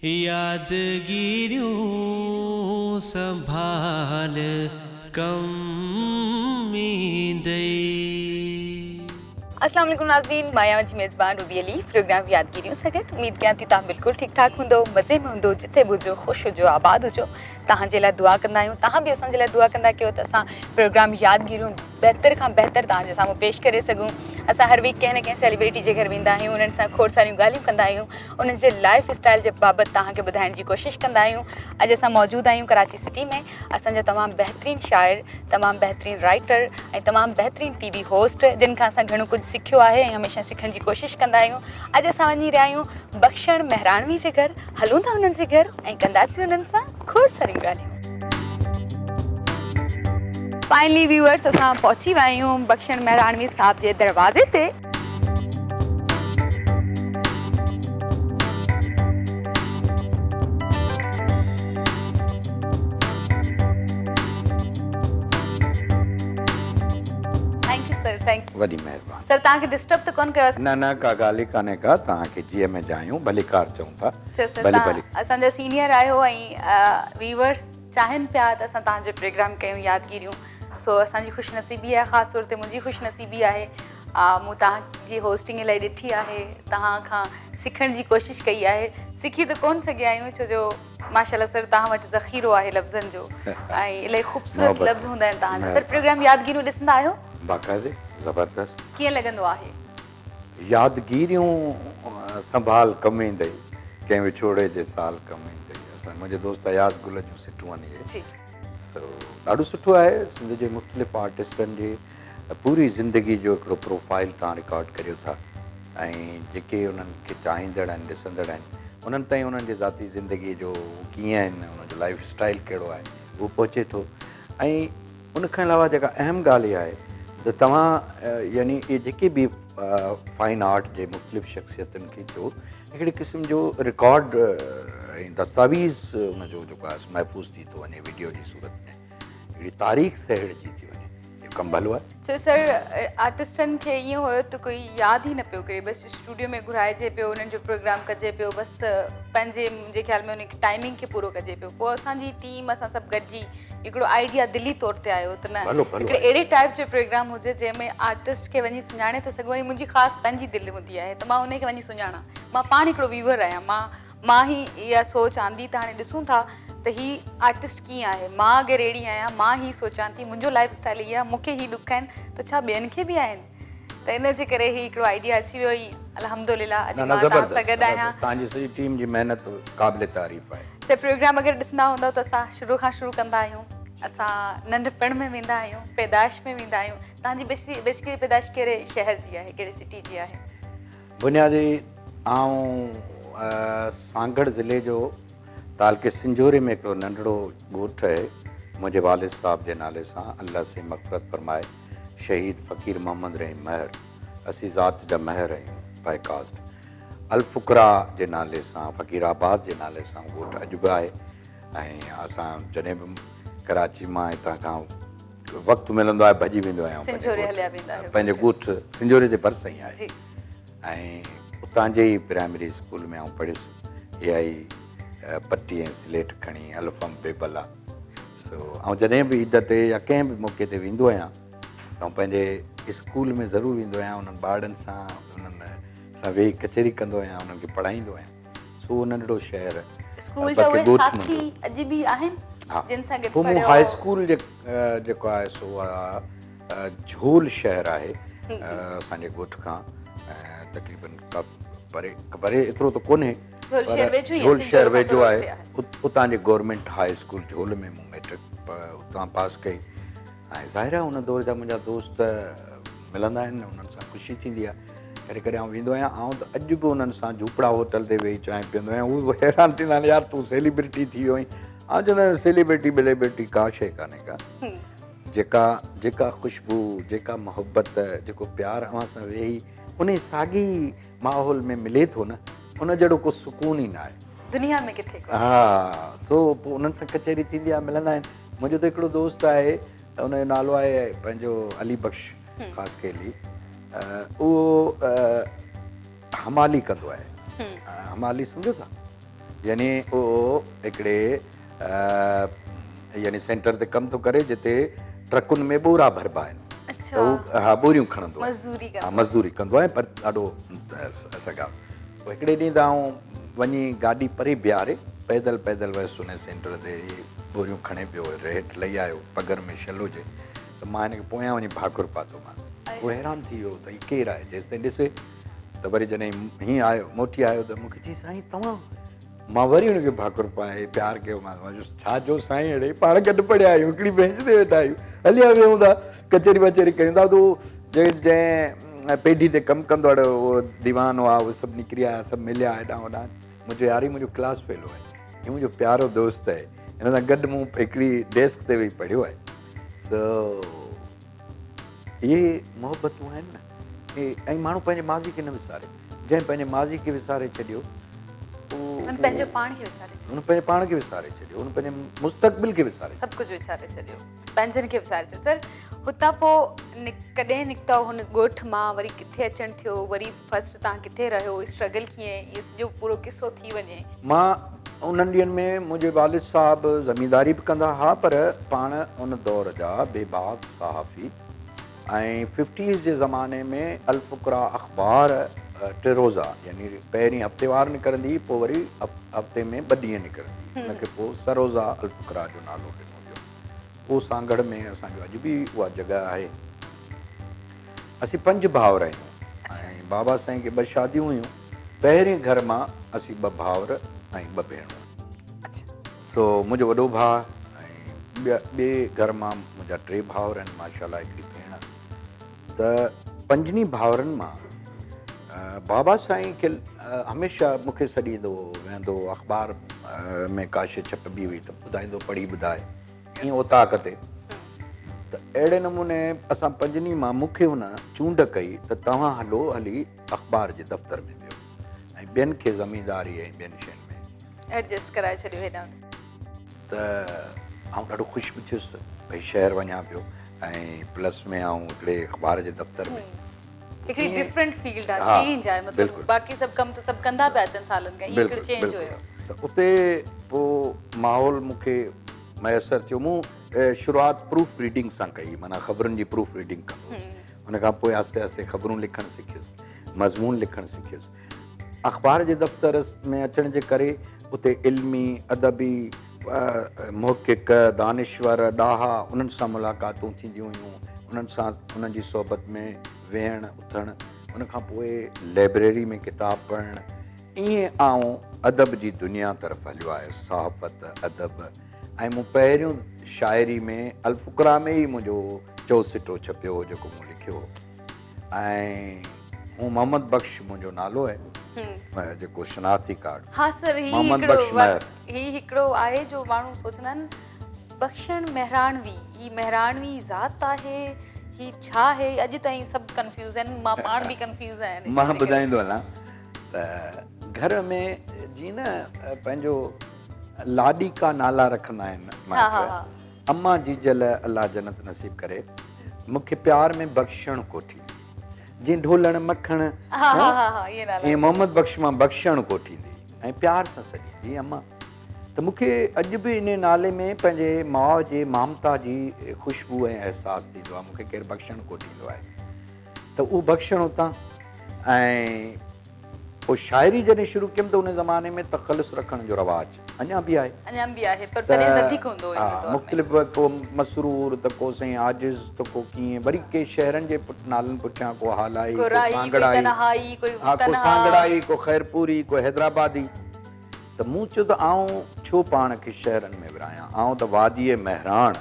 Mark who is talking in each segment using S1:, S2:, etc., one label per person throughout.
S1: يادگيريون سنڀال ڪم ايندئي.
S2: اسلام عليڪم ناظرين مان آهيان جي ميزبان روبي علي پروگرام يادگيريون سان گڏ اميد ڪيان ٿي توهان بلڪل ٺيڪ ٺاڪ هوندو مزي ۾ هوندو جتي به هجو خوش هجو آباد هجو توهان جي لاء دعا ڪندا آهيون توهان به اسان جي لاء دعا ڪندا ڪيو ته اسان پروگرام يادگيريون بهتر کان بهتر توهان جي سامهون پيش ڪري سگهون. اسان هر ويڪ ڪنهن نه ڪنهن سيليبريٽي جي گهر ويندا آهيون انهن سان کوڙ ساريون ڳالهيون ڪندا آهيون انهن جي لائف اسٽائل جي بابت توهان کي ٻڌائڻ جي ڪوشش ڪندا آهيون. اڄ اسان موجود آهيون ڪراچي سٽي ۾ اسان جا تمام بهترين شاعر تمام بهترين رائيٽر ۽ تمام بهترين ٽي وي هوسٽ جن کان اسان گهڻو ڪجهه سکيو آهي ۽ هميشه سکڻ جي ڪوشش ڪندا آهيون. اڄ اسان وڃي رهيا آهيون بخشڻ مهراڻوي جي گهر هلون ٿا انهن جي گهر ۽ ڪنداسين انهن سان کوڙ ساريون ڳالهيون. فائنلي ويوئرس اسان پهچي ويا آهيون بخشڻ مهراڻوي صاحب جي دروازي تي. Thank you sir thank you.
S3: وڏي مهرباني.
S2: سر توهان کي ڊسٽرب ته ڪونه ڪيو.
S3: نه نه ڪا ڳالهه ئي ڪانهي ڪا توهان کي جيء ۾ جايون ڀليڪار چئون ٿا.
S2: اچھا سر
S3: ڀلي
S2: توهان
S3: ڀلي.
S2: اسان جا سينيئر آهيو ۽ ويورس چاهين پيا ته اسان توهان جو پروگرام ڪيون يادگيريون سو اسان جي خوش نصيبي آهي خاص طور تي منهنجي خوش نصيبي آهي مون توهان جي هوسٽنگ الاهي ڏٺي آهي توهان کان سکڻ جي ڪوشش ڪئي آهي سکي ته ڪون سگهيا آهيون ڇو جو ماشاءالله سر توهان وٽ ذخيرو آهي لفظن جو ۽ الاهي خوبصورت لفظ هوندا آهن توهان جا سر پروگرام يادگيريون ڏسندا آهيو؟
S3: باقاعدي زبردست.
S2: ڪيئن لڳندو آهي؟
S3: يادگيريون سنڀال ڪم ايندئي، ڪنهن وڇوڙي جي سال ڪم ايندئي. اسان منهنجي دوست اياز گل جون سٽون آهن اهي.
S2: جي.
S3: سو ڏاڍو سٺو آهي سنڌ جي مختلف آرٽسٽن جي پوري زندگي جو هڪڙو پروفائيل توهان رڪارڊ ڪريو ٿا ۽ جيڪي انهن کي چاهيندڙ آهن ڏسندڙ آهن انهن تائين انهن جي ذاتي زندگي جو هو ڪيئن آهن انهن جو لائف اسٽائيل ڪهڙو آهي اهو پهچي ٿو ۽ ان کان علاوه جيڪا اهم ڳالهه اها آهي ته توهان يعني اهي جيڪي به فائن آرٽ جي مختلف شخصيتن کي چئو هڪڙي قسم جو رڪارڊ ۽ دستاويز ان جو جيڪو آهي محفوظ ٿي ٿو وڃي وڊيو جي صورت ۾ هڪڙي تاريخ سهيڙجي ٿي وڃي اهو ڪم ڀلو آهي.
S2: سو سر آرٽسٽن کي ائين هيو ته ڪوئي ياد ئي نه پيو ڪري بس اسٽوڊيو ۾ گهرائجي پيو انهن جو پروگرام ڪجي پيو بس پنهنجي منهنجي خيال ۾ ان ٽائمنگ کي پورو ڪجي پيو پوء اسان جي ٽيم اسان سڀ گڏجي هڪڙو آئيڊيا دلي طور تي آيو ته نه هڪڙي اهڙي ٽائيپ جو پروگرام هجي جنهن ۾ آرٽسٽ کي وڃي سڃاڻي ته سگهون ۽ منهنجي خاص پنهنجي دل هوندي آهي ته مان ان کي وڃي سڃاڻان مان پاڻ هڪڙو ويور آهيان مان مان هي اها سوچ آندي ته هاڻي ڏسون ٿا ته هي آرٽسٽ ڪيئن آهي مان اگر اهڙي آهيان مان هي سوچان ٿي منهنجو لائف اسٽائل هي آهي مون کي هي ڏک آهن ته ڇا ٻين کي به آهن ته ان جي ڪري هي هڪڙو آئيڊيا اچي ويو ۽ الحمدلله اڄ مان توهان سان گڏ آهيان.
S3: توهان جي سڄي ٽيم جي محنت قابل تعريف آهي.
S2: سر پروگرام اگر ڏسندا هوندؤ ته اسان شروع کان شروع ڪندا آهيون اسان ننڍپڻ ۾ ويندا آهيون پيدائش ۾ ويندا آهيون توهان جي بيسيڪلي پيدائش ڪهڙي شهر جي آهي ڪهڙي سٽي جي آهي؟
S3: بنيادي آئون سانگهڙ ضلعي جو تعلقي سنجهوري ۾ هڪڙو ننڍڙو ڳوٺ آهي منهنجي والد صاحب جي نالي سان الله سين مغفرت فرمائي شهيد فقير محمد رحيم مهر، اسين ذات جا مهر آهيون باء ڪاسٽ، الفقراء جي نالي سان فقير آباد جي نالي سان اهو ڳوٺ اڄ به آهي ۽ اسان جڏهن به ڪراچي مان هتان کان وقت ملندو آهي ڀڄي ويندو آهيان پنهنجي ڳوٺ سنجهوري جي ڀرسان ئي آهي ۽ اتان جي ئي پرائمري اسڪول ۾ آئون پڙهيس اها ئي پٽي ۽ سليٽ کڻي الف ام بي بلا سو آئون جڏهن به عيد تي يا ڪنهن به موقعي تي ويندو آهيان ته آئون پنهنجي اسڪول ۾ ضرور ويندو آهيان انهن ٻارڙن سان انهن سان ويهي ڪچهري ڪندو آهيان انهن کي پڙهائيندو آهيان سو اهو ننڍڙو شهر
S2: اسڪول جا اهي ساٿي اڄ به آهن جن سان گڏ
S3: پوء مون هاء اسڪول جي جيڪو آهي سو جهول شهر آهي اسان جي ڳوٺ کان تقريبن پري پري ايترو ته ڪونهي جهول شهر ويجهو آهي اتان جي گورنمينٽ هاء اسڪول جهول ۾ مون ميٽرڪ اتان پاس ڪئي ۽ ظاهر آهي ان دور جا منهنجا دوست ملندا آهن انهن سان خوشي ٿيندي آهي ڪڏهن ڪڏهن آئون ويندو آهيان آئون ته اڄ به انهن سان جهوپڙا هوٽل تي ويهي چانهه پيئندو آهيان هو حيران ٿيندا آهن يار تون سيليبرٽي ٿي ويو آهين آئون چوندو آهيان سيليبرٽي بليبرٽي ڪا شيء ڪانهي ڪا جيڪا جيڪا خوشبو جيڪا محبت جيڪو پيار اوهان سان ويهي انهي ساڳي ماحول ۾ ملي ٿو نه ان جهڙو ڪو سڪون ئي ناهي.
S2: دنيا ۾ ڪٿي ڪونهي.
S3: ها سو پوء انهن سان ڪچهري ٿيندي آهي ملندا آهن. منهنجو ته هڪڙو دوست آهي ان جو نالو آهي پنهنجو علي بخش خاصخيلي اهو حمالي ڪندو آهي. حمالي سمجهو ٿا؟ يعني اهو هڪڙي يعني سينٽر تي ڪم ٿو ڪري جتي ٽرڪن ۾ ٻورا ڀربا آهن ته هو ها ٻوريون کڻندو آهي ها مزدوري ڪندو آهي پر ڏاڍو سگها. پوء هڪڙي ڏينهن ته آئون وڃي گاڏي پري بيهاري پيدل پيدل ويس ان سينٽر تي هي ٻوريون کڻي پيو هيٺ لهي آيو پگهر ۾ شل هجي ته مان هن کي پويان وڃي ڀاڪر پاتومانس. هو حيران ٿي ويو ته هي ڪير آهي جيستائين ڏسي ته وري جڏهن هيئن آيو موٽي آيو ته مون کي چيائين سائين توهان؟ مان وري هن کي ڀاڪر پائي پيار ڪيومانس. مان چيس ڇا جو سائين اڙي پاڻ گڏ پڙهيا آهيون هڪڙي بينچ تي ويٺا آهيون هليا ويهون ٿا ڪچهري وچهري ڪيون ٿا ته جنهن پيڍي تي ڪم ڪندو آهي اهو ديوان هئا اهي سڀ نڪري آيا سڀ مليا هيڏانهن هوڏانهن. منهنجو يار هي منهنجو ڪلاس فيلو آهي هي منهنجو پيارو دوست آهي هن سان گڏ مون هڪڙي ڊيسڪ تي ويهي پڙهيو آهي. سو اهي محبتون آهن نه ۽ ماڻهو پنهنجي ماضي کي نه وساري. جنهن پنهنجي ماضي کي وساري ڇڏيو
S2: هن پنهنجو پاڻ کي وساري ڇڏيو.
S3: هن پنهنجي پاڻ کي وساري ڇڏيو. هن پنهنجي مستقبل کي وساري
S2: ڇڏيو. سڀ ڪجهه وساري ڇڏيو. پنهنجن کي وساري ڇڏيو. سر هتان پوء ڪڏهن نڪتا هن ڳوٺ مان وري ڪٿي اچڻ ٿيو وري فرسٽ تان ڪٿي رهيو اسٽرگل ڪيئن اهو سڄو پورو قصو ٿي وڃي.
S3: مان انهن ڏينهن ۾ منهنجي والد صاحب زمينداري به ڪندا ها پر پاڻ ان دور جا بيباڪ صحافي ۽ ففٽيز جي زماني ۾ الفقراء اخبار ٽي روزه يعني پهرين هفتيوار نڪرندي هئي پوء وري هفتي ۾ ٻه ڏينهن نڪرندي هئي ان کي پوء سه روزه الفقراء جو نالو ڏنو ويو. اهو سانگهڙ ۾ اسان جو اڄ به اها جڳهه آهي. اسين پنج ڀائر آهيون ۽ بابا سائين کي ٻه شاديون هيون. پهرين گهر مان اسين ٻه ڀائر ۽ ٻه ڀيڻون. سو منهنجو وڏو ڀاء ۽ ٻئي گهر مان منهنجا ٽي ڀائر آهن ماشاء الله هڪڙي ڀيڻ. ته پنجني ڀائرن مان بابا سائين کي هميشه مون کي سڏيندو هو، ويهندو هو، اخبار ۾ ڪا شيء ڇپبي هئي ته ٻڌائيندو پڙهي ٻڌائي ائين اوطاق تي. ته اهڙي نموني اسان پنجني مان مون کي هن چونڊ ڪئي ته توهان هلو هلي اخبار جي دفتر ۾ ويهو ۽ ٻين کي زمينداري ۽ ٻين شين ۾.
S2: ايڊجسٽ ڪرائي ڇڏيو هيڏانهن.
S3: ته آئون ڏاڍو خوش به ٿيس ته ڀئي شهر وڃان پيو ۽ پلس ۾ آئون هڪڙي اخبار جي دفتر ۾.
S2: هڪڙي ڊفرنٽ فيلڊ آ چينج آهي مطلب باقي سڀ ڪم ته سڀ ڪندا پيا اچن سالن کان هي هڪڙو چينج هيو.
S3: ته اتي پوء ماحول مون کي ميسر ٿيو. مون شروعات پروف ريڊنگ سان ڪئي معنيٰ خبرن جي پروف ريڊنگ ڪندو هوس. ان کان پوء آهستي آهستي خبرون لکڻ سکيس، مضمون لکڻ سکيس. اخبار جي دفتر ۾ اچڻ جي ڪري اتي علمي، ادبي، محقق، دانشور، ڏاها انهن سان ملاقاتون ٿينديون هيون، انهن سان انهن جي صحبت ۾ ويهڻ اٿڻ، ان کان پوء لئبريري ۾ ڪتاب پڙهڻ، ائين آئون ادب جي دنيا طرف هليو آيس، صحافت، ادب ۽ مون پهريون شاعري ۾ الفقراء ۾ ئي منهنجو چؤسٽو ڇپيو هو جيڪو مون لکيو هو ۽ هو محمد بخش منهنجو نالو آهي جيڪو شناختي ڪارڊ
S2: ها سر هي محمد بخش مهر هي هڪڙو آهي جو ماڻهو سوچندا آهن بخشڻ مهراڻوي هي مهراڻوي ذات آهي هي ڇا آهي اڄ تائين سڀ ڪنفيوز آهن مان پاڻ به ڪنفيوز آهيان.
S3: مان ٻڌائيندو هلان ته گهر ۾ جيئن نه پنهنجو لاڏيڪا نالا رکندا آهن مائٽ، اما جيجل الله جنت نصيب ڪري مون کي پيار ۾ بخشڻ ڪوٺيندي جيئن ڍولڻ مکڻ ائين محمد بخش مان بخشڻ ڪوٺيندي ۽ پيار سان سڏيندي اما ته مون کي اڄ به انهي نالي ۾ پنهنجي ماء جي مامتا جي خوشبو ۽ احساس ٿيندو آهي مون کي ڪير بخشڻ ڪوٺيندو آهي ته اهو بخشڻ اتان ۽ پوء شاعري جڏهن شروع ڪيم ته ان زماني ۾ تخلص رکڻ جو رواج اڃا به آهي.
S2: اڃا به آهي پر تڏهن وڌيڪ هوندو هو ان دور ۾.
S3: مختلف ڪو مسرور ته ڪو سائين عاجز ته ڪو ڪيئن وري ڪي شهرن جي نالن پٺيان ڪو هالائي
S2: ڪو سانگهڙائي
S3: ها ڪو سانگهڙائي ڪو خيرپوري ڪو حيدرآبادي ته مون چيو ته آئون ڇو پاڻ کي شهرن ۾ ورهايان آئون ته واديء مهراڻ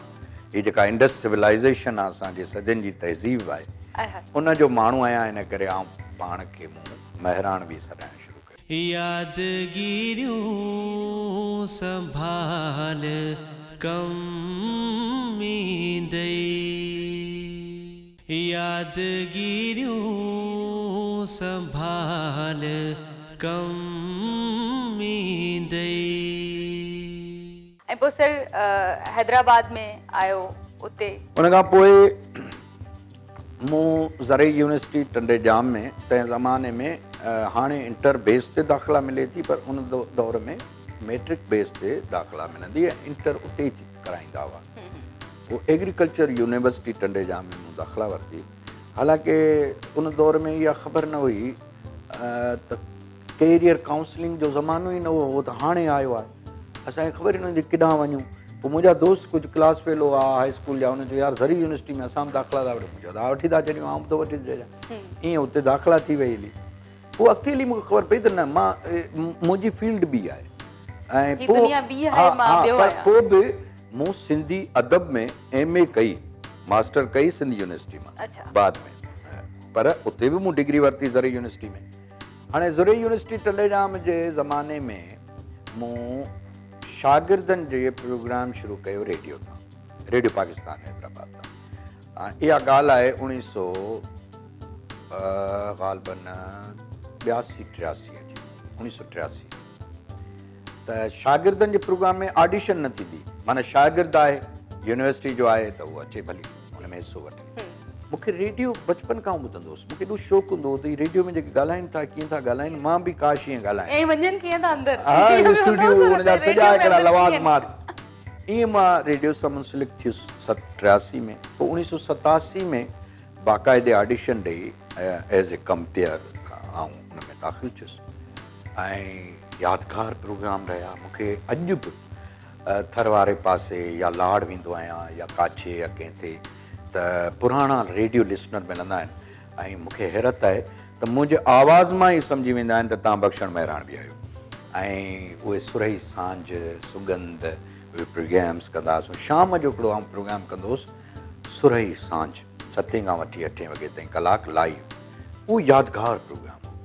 S3: هي جيڪا انڊس سولائيزيشن آهي اسان جي صدين جي تهذيب آهي ان جو ماڻهو آهيان ان ڪري آئون پاڻ کي مون مهراڻوي سڏائڻ شروع ڪيو.
S1: يادگيريون سنڀال ڪم ايندئي. يادگيريون سنڀال ڪم ايندئي.
S2: ۽ پوء سر حيدرآباد ۾ آيو اتي.
S3: ان کان پوء مون زرعي يونيورسٽي ٽنڊي ڄام ۾ تنهن زماني ۾ هاڻي انٽر بيس تي داخلا ملي ٿي پر ان دور ۾ ميٽرڪ بيس تي داخلا ملندي ۽ انٽر اتي ئي ڪرائيندا هئا. پوء ايگريڪلچر يونيورسٽي ٽنڊي ڄام ۾ مون داخلا ورتي. حالانڪه ان دور ۾ اها خبر نه هئي ته ڪيريئر ڪائونسلنگ جو زمانو ئي نه هو، اهو ته هاڻي آيو آهي. اسان کي خبر ئي نه هوندي ڪيڏانهن وڃون. پوء منهنجا دوست ڪجهه ڪلاس فيلو هئا هاء اسڪول جا، انهن چيو يار زرعي يونيورسٽي ۾ اسان به داخلا ٿا وٺون. مون چيو ته ها وٺي ٿا ڇڏيون، آئون به ٿو وٺي ڇڏيان. ائين اتي داخلا ٿي وئي هلي. پوء اڳتي هلي مون کي خبر پئي ته نه مان منهنجي فيلڊ ٻي آهي ۽ پوء
S2: دنيا ٻي آهي مان ٻيو آهيان.
S3: پوء به مون سنڌي ادب ۾ ايم اي ڪئي، ماسٽر ڪئي سنڌ يونيورسٽي مان بعد ۾، پر اتي به مون ڊگري ورتي زرعي يونيورسٽي ۾. هاڻي زرعي يونيورسٽي ٽنڊي ڄام جي زماني ۾ مون شاگردن جي پروگرام شروع ڪيو ريڊيو تان، ريڊيو پاڪستان حيدرآباد تان. اها ڳالهه آهي اوڻيهه سو غالباً ٻياسي ٽياسي جي، اوڻيهه سو ٽياسي ته شاگردن جي پروگرام ۾ آڊيشن نه ٿيندي، معنيٰ شاگرد آهي يونيورسٽي جو آهي ته اهو اچي ڀلي ان ۾ حصو وٺي. مون کي ريڊيو بچپن کان ٻڌندو هوس، مون کي ايڏو شوق هوندو هو ته هي ريڊيو ۾ جيڪي ڳالهائين ٿا ڪيئن ٿا ڳالهائين، مان به ڪاش ائين ڳالهايان.
S2: ۽ وڃن ڪيئن ٿا اندر.
S3: ها اسٽوڊيو ان جا سڄا هڪڙا لوازمات. ائين مان ريڊيو سان منسلڪ ٿيس 83 ۾، پوء 1987 ۾ باقاعدي آڊيشن ڏئي ايز اي ڪمپيئر آئون ان ۾ داخل ٿيس ۽ يادگار پروگرام رهيا. مون کي اڄ به ٿر واري پاسي يا لاڙ ويندو آهيان يا ڪاڇي يا ڪنهن تي ته پراڻا ريڊيو لسنر ملندا آهن ۽ مون کي حيرت آهي ته منهنجي آواز مان ئي سمجهي ويندا آهن ته توهان بخشڻ مهراڻ به آهيو ۽ اهي سرهي سانجهه سڳنڌ اهي پروگرامس ڪندا هئاسون. شام جو هڪڙو آئون پروگرام ڪندو هوس سرهي سانجهه ستين کان وٺي اٺين وڳي تائين ڪلاڪ لائيو، اهو يادگار پروگرام هو.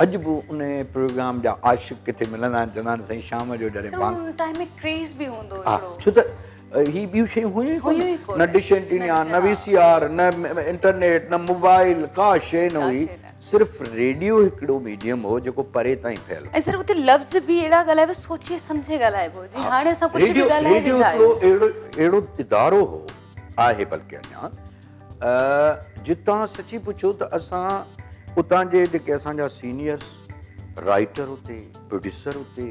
S3: اڄ به ان پروگرام جا عاشق ڪٿي ملندا آهن چوندا آهن سائين شام جو جڏهن
S2: سر ان ٽائيم ۾ ڪريز به هوندو هو هڪڙو.
S3: ڇو ته هي ٻيون شيون هيون ئي ڪونه، نه ڊش اينٽينا، نه وي سي آر، نه انٽرنيٽ، نه موبائل، ڪا شيء نه هئي، صرف ريڊيو هڪڙو ميڊيم هو جيڪو پري تائين ڦهليل هو.
S2: ۽ سر اتي لفظ به اهڙا ڳالهائبا سوچي سمجهي ڳالهائبو جي هاڻي اسان ڪجهه به ڳالهائي ويندا آهيون.
S3: ريڊيو هڪڙو اهڙو ادارو هو، آهي بلڪه اڃا، جتان سچي پڇو ته اسان اتان جي جيڪي اسان جا سينيئرس رائيٽر اتي، پروڊيوسر اتي،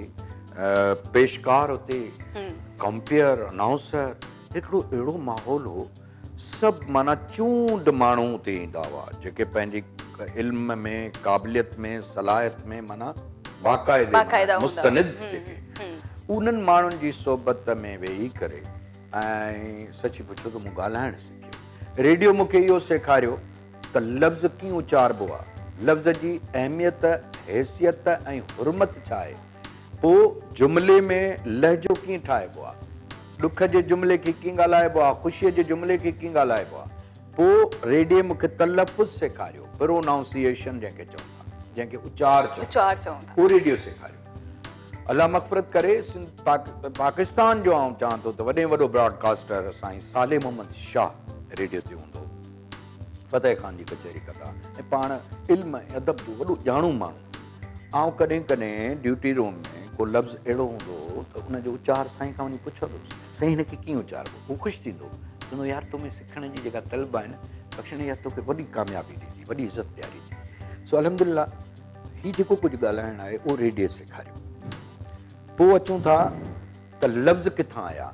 S3: پيشڪار اتي، ڪمپيئر، انائونسر، هڪڙو اهڙو ماحول هو، سڀ معنيٰ چونڊ ماڻهو اتي ايندا هئا جيڪي پنهنجي علم ۾، قابليت ۾، صلاحيت ۾ معنيٰ باقاعدي مستند جيڪي انهن ماڻهن جي صحبت ۾ ويهي ڪري ۽ سچي پڇو ته مون ڳالهائڻ سکيو. ريڊيو مون کي اهو سيکاريو ته لفظ ڪيئن اچاربو آهي، لفظ جي اهميت، حيثيت ۽ حرمت ڇا آهي، پوء جملي ۾ لهجو ڪيئن ٺاهبو آهي، ڏک جي جملي کي ڪيئن ڳالهائبو آهي، خوشيء جي جملي کي ڪيئن ڳالهائبو آهي. پوء ريڊيي مون کي تلفظ سيکاريو، Pronunciation جنهن کي چئون ٿا، جنهن کي اچار چئون ٿا، اهو ريڊيو سيکاريو. الله مغفرت ڪري سنڌ پاڪستان جو آئون چوان ٿو ته وڏي ۾ وڏو براڊ ڪاسٽر سائين صالح محمد شاهه ريڊيو تي هوندو هو. فتح خان جي ڪچهري ڪندا ۽ پاڻ علم ۽ ادب جو وڏو ڄاڻو ماڻهو. آئون ڪڏهن ڪڏهن ڊيوٽي روم ۾ ڪو لفظ اهڙو هوندو هو ته ان جو اچار سائين کان وڃي پڇندو هوس، سائين هن کي ڪيئن اچاربو؟ هو خوش ٿيندو هو، چوندو هو يار تو ۾ سکڻ جي جيڪا طلب آهي نه بخشڻ اها توکي وڏي ڪاميابي ڏيندي، وڏي عزت ڏياريندي. سو الحمدلله هي جيڪو ڪجهه ڳالهائڻ آهي اهو ريڊيو سيکاريو. پوء اچون ٿا ته لفظ ڪٿان آيا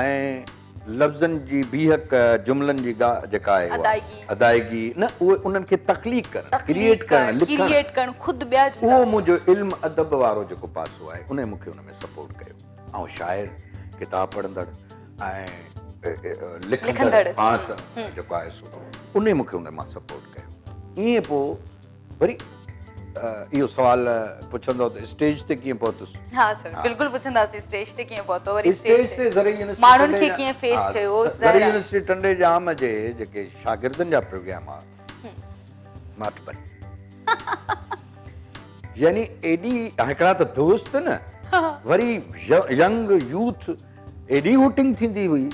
S3: ۽ لفظن جي بيهڪ، جملن جي جيڪا آهي اها ادائگي نه اهي انهن کي تخليق ڪرڻ، ڪريئيٽ ڪرڻ، لکڻ، اهو منهنجو علم ادب وارو جيڪو پاسو آهي انهي مون کي ان ۾ سپورٽ ڪيو. آئون شاعر، ڪتاب پڙهندڙ ۽ لکندڙ پاڻ ته جيڪو آهي سو انهي مون کي ان مان سپورٽ ڪيو. ائين پوء وري اهو سوال پڇندو ته اسٽيج تي ڪيئن پهتس؟
S2: ها سر بلڪل پڇنداسين اسٽيج تي ڪيئن پهتو وري
S3: اسٽيج تي زرعي يونيورسٽي
S2: ماڻهن کي ڪيئن فيس ڪيو؟
S3: زرعي يونيورسٽي ٽنڊي ڄام جي جيڪي شاگردن جا پروگرام ها ماٺ ڀري يعني ايڏي هڪڙا ته دوست نه وري ينگ يوٿ ايڏي هوٽنگ ٿيندي هئي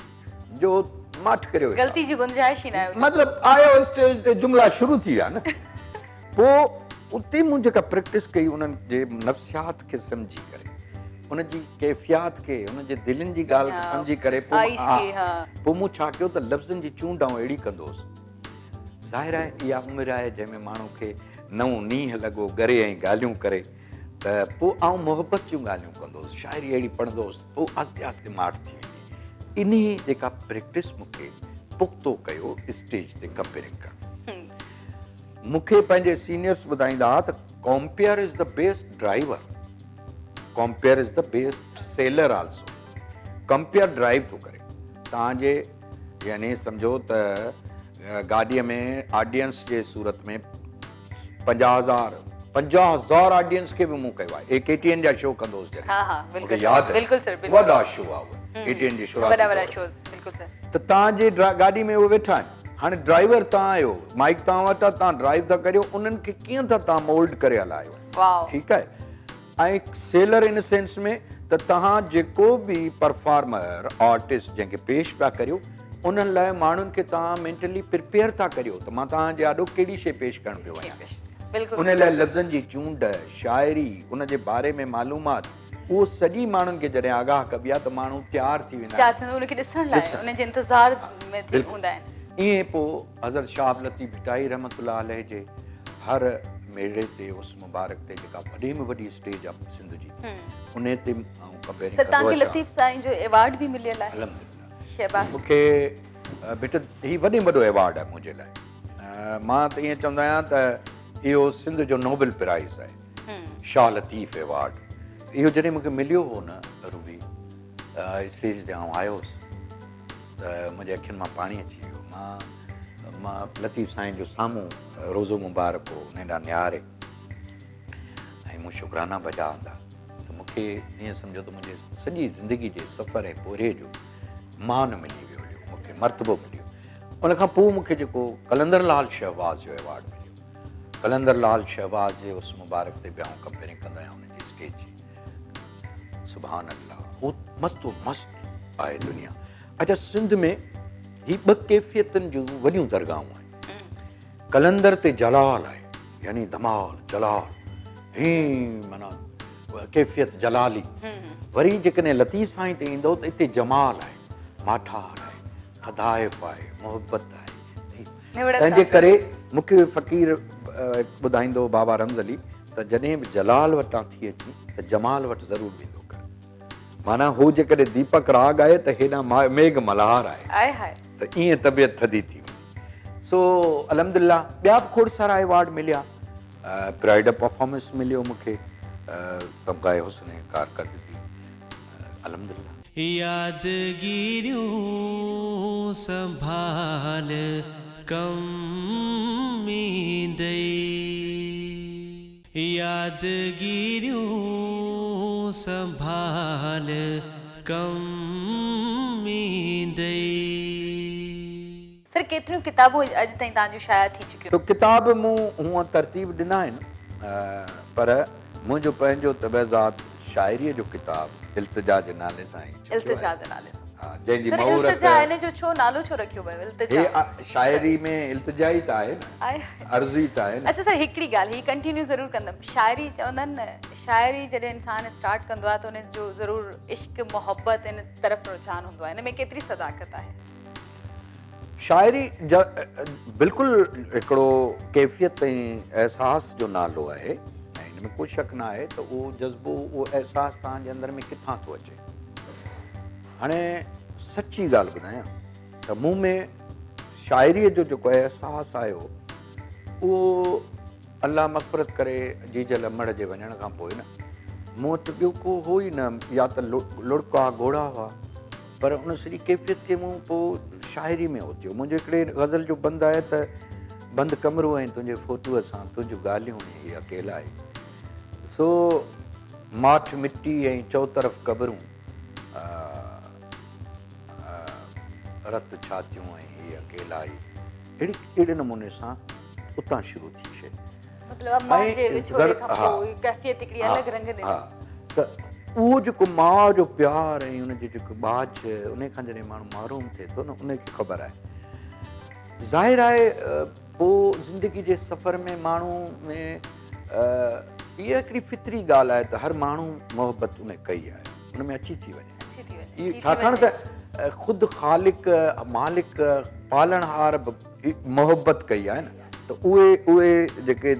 S3: جو ماٺ ڪريو ويٺا.
S2: غلطي جي گنجائش ئي ناهي اتي.
S3: مطلب آيو اسٽيج تي جملا شروع ٿي ويا نه پوء اتي مون جيڪا پريڪٽس ڪئي انهن جي نفسيات کي سمجهي ڪري ان جي ڪيفيات کي ان جي دلين جي ڳالهه کي سمجهي ڪري پوء مون ڇا ڪيو ته لفظن جي چونڊ آئون اهڙي ڪندو هوس ظاهر آهي اها عمر آهي جنهن ۾ ماڻهو کي نئون نينهن لڳو ڳري ۽ ڳالهيون ڪري. ته پوء آئون محبت جون ڳالهيون ڪندو هوس، شاعري اهڙي پڙهندو هوس، پوء آهستي آهستي ماٺ ٿي ويندي. انهي جيڪا پريڪٽس مون کي پختو ڪيو اسٽيج تي ڪمپيئرنگ ڪرڻ. مون کي پنهنجي سينيئرس ٻڌائيندا ها ته compere is the best driver, compere is the best seller also. Compere drive ٿو ڪري توهان جي يعني سمجهو ته گاڏيء ۾ آڊينس جي صورت ۾ 50000 50000 آڊينس کي به مون ڪيو آهي اي ڪي ٽي اين جا شو ڪندو هوس جڏهن
S2: ها ها
S3: مون کي ياد آهي
S2: بلڪل سر بلڪل
S3: وڏا شو آ اهي ڪي ٽي اين جي شروعاتي
S2: وڏا وڏا شوز بلڪل سر
S3: ته توهان جي گاڏي ۾ اهي ويٺا آهن هاڻي ڊرائيور توهان آهيو مائيڪ توهان وٽ آهي توهان ڊرائيو ٿا ڪريو انهن کي ڪيئن ٿا توهان مولڊ ڪري هلايو ٺيڪ آهي ۽ سيلر ان سينس ۾ ته توهان جيڪو به پرفارمر آرٽسٽ جنهن کي پيش پيا ڪريو انهن لاء ماڻهن کي توهان مينٽلي پرپيئر ٿا ڪريو ته مان توهان جي آڏو ڪهڙي شيء پيش ڪرڻ پيو وڃان ان لاء لفظن جي چونڊ شاعري ان جي باري ۾ معلومات اهو سڄي ماڻهن کي جڏهن آگاهه ڪبي آهي ته ماڻهو تيار ٿي ويندا
S2: آهن ان کي ڏسڻ لاء ان جي انتظار ۾ ٿي هوندا آهن.
S3: ائين پوء حضرت شاهه لطيف ڀٽائي رحمة الله عليه جي هر ميڙي تي عرس مبارڪ تي جيڪا وڏي ۾ وڏي اسٽيج آ سنڌ جي انهي تي آئون ڪمپيئرنگ
S2: سر توهان کي لطيف سائين جو ايوارڊ به مليل آهي.
S3: الحمدلله
S2: شاباس.
S3: مون کي ڀٽ هي وڏي ۾ وڏو ايوارڊ آهي منهنجي لاء مان ته ائين چوندو آهيان ته اهو سنڌ جو نوبل پرائز آهي شاهه لطيف ايوارڊ اهو جڏهن مون کي مليو هو نه روبي اسٽيج تي آئون آيو هوس ته منهنجي اکين مان پاڻي اچي ويو مان مان لطيف سائين جو سامهون روضو مبارڪ هو ان ڏانهن نهاري ۽ مون شڪرانا بجا آندا ته مون کي ائين سمجهو ته منهنجي سڄي زندگي جي سفر ۽ پورهيي جو مان ملي ويو هليو مون کي مرتبو مليو ان کان پوء مون کي جيڪو قلندر لال شهباز جو ايوارڊ مليو قلندر لال شهباز جي عرس مبارڪ تي به آئون ڪمپيئرنگ ڪندو آهيان ان جي اسٽيج جي سبحان الله هو مست و مست آهي دنيا. اڇا سنڌ ۾ هي ٻه ڪيفيتن جون وڏيون درگاهون آهن. قلندر تي جلال آهي يعني ڌمال جلال هي معنيٰ ڪيفيت جلالي. وري جيڪڏهن لطيف سائين تي ايندو ته اتي جمال آهي، ماٺار آهي، ٿڌائپ آهي، محبت آهي. تنهن جي ڪري مون کي فقير ٻڌائيندو هو بابا رمز علي ته جڏهن به جلال وٽان ٿي اچين ته جمال وٽ ضرور ويندو ڪر. معنيٰ هو جيڪڏهن ديپڪ راڳ آهي ته هيڏانهن ميگهه ملهار آهي ته ائين طبيعت ٿڌي ٿي ويندي. سو الحمدلله ٻيا به کوڙ سارا ايوارڊ مليا. پرائيڊ آف پرفارمنس مليو مون کي، تمغه حسن ڪارڪردگي الحمدلله.
S1: يادگيريون سنڀال ڪم ايندئي. يادگيريون سنڀال ڪم ايندئي.
S2: سر ڪيتريون ڪتابون اڄ تائين توهان جون شايع ٿي چڪيون؟
S3: سو ڪتاب مون هونء ترتيب ڏنا آهن پر منهنجو پنهنجو طبعزاد شاعريء جو ڪتاب التجا جي نالي سان ئي ڇپيو آهي.
S2: التجا جي نالي سان.
S3: ها جنهن جي
S2: سر
S3: مهورت.
S2: التجا ان جو ڇو نالو ڇو رکيو ويو التجا؟
S3: هي شاعري ۾ التجا ئي ته آهي نه. عرض ئي ته آهي نه.
S2: اڇا سر هڪڙي ڳالهه هي ڪنٽينيو ضرور ڪندم شاعري چوندا آهن نه شاعري جڏهن انسان اسٽارٽ ڪندو آهي ته ان جو ضرور عشق محبت ان طرف رجحان هوندو آهي ان ۾ ڪيتري صداقت آهي؟
S3: شاعري بلڪل هڪڙو ڪيفيت ۽ احساس جو نالو آهي ۽ ان ۾ ڪو شڪ نه آهي ته اهو جذبو اهو احساس توهان جي اندر ۾ ڪٿان ٿو اچي. هاڻي سچي ڳالهه ٻڌايان ته مون ۾ شاعريء جو جيڪو احساس آيو اهو الله مغفرت ڪري جيجل امڙ جي وڃڻ کان پوء نه مون وٽ ٻيو ڪو هو ئي نه يا ته لڙڪ ها ڳوڙها هئا پر ان سڄي ڪيفيت کي مون پوء شاعري ۾ اوتيو. منهنجو هڪڙي غزل جو بند آهي ته بند ڪمرو ۽ تنهنجي فوٽوء سان تنهنجون ڳالهيون ۽ هي اڪيلائي سو ماٺ مٽي ۽ چؤطرف قبرون رت ڇاتيون ۽ هي اڪيلائي اهڙي اهڙي نموني سان اتان شروع ٿي شيء.
S2: مطلب امان جي وڇوڙي کان پوء ڪيفيت هڪڙي الڳ رنگ ڏنو.
S3: ته اهو جيڪو ماء جو پيار ۽ ان جي جيڪو ٻاجهه ان کان جڏهن ماڻهو محروم ٿئي ٿو نه ان کي خبر آهي. ظاهر آهي پوء زندگي جي سفر ۾ ماڻهو ۾ اها هڪڙي فطري ڳالهه آهي ته هر ماڻهو محبت ان ڪئي آهي ان ۾ اچي ٿي وڃي.
S2: اچي ٿي وڃي.
S3: ڇاڪاڻ ته خود خالق مالڪ پالڻهار به محبت ڪئي آهي نه ته اهي اهي جيڪي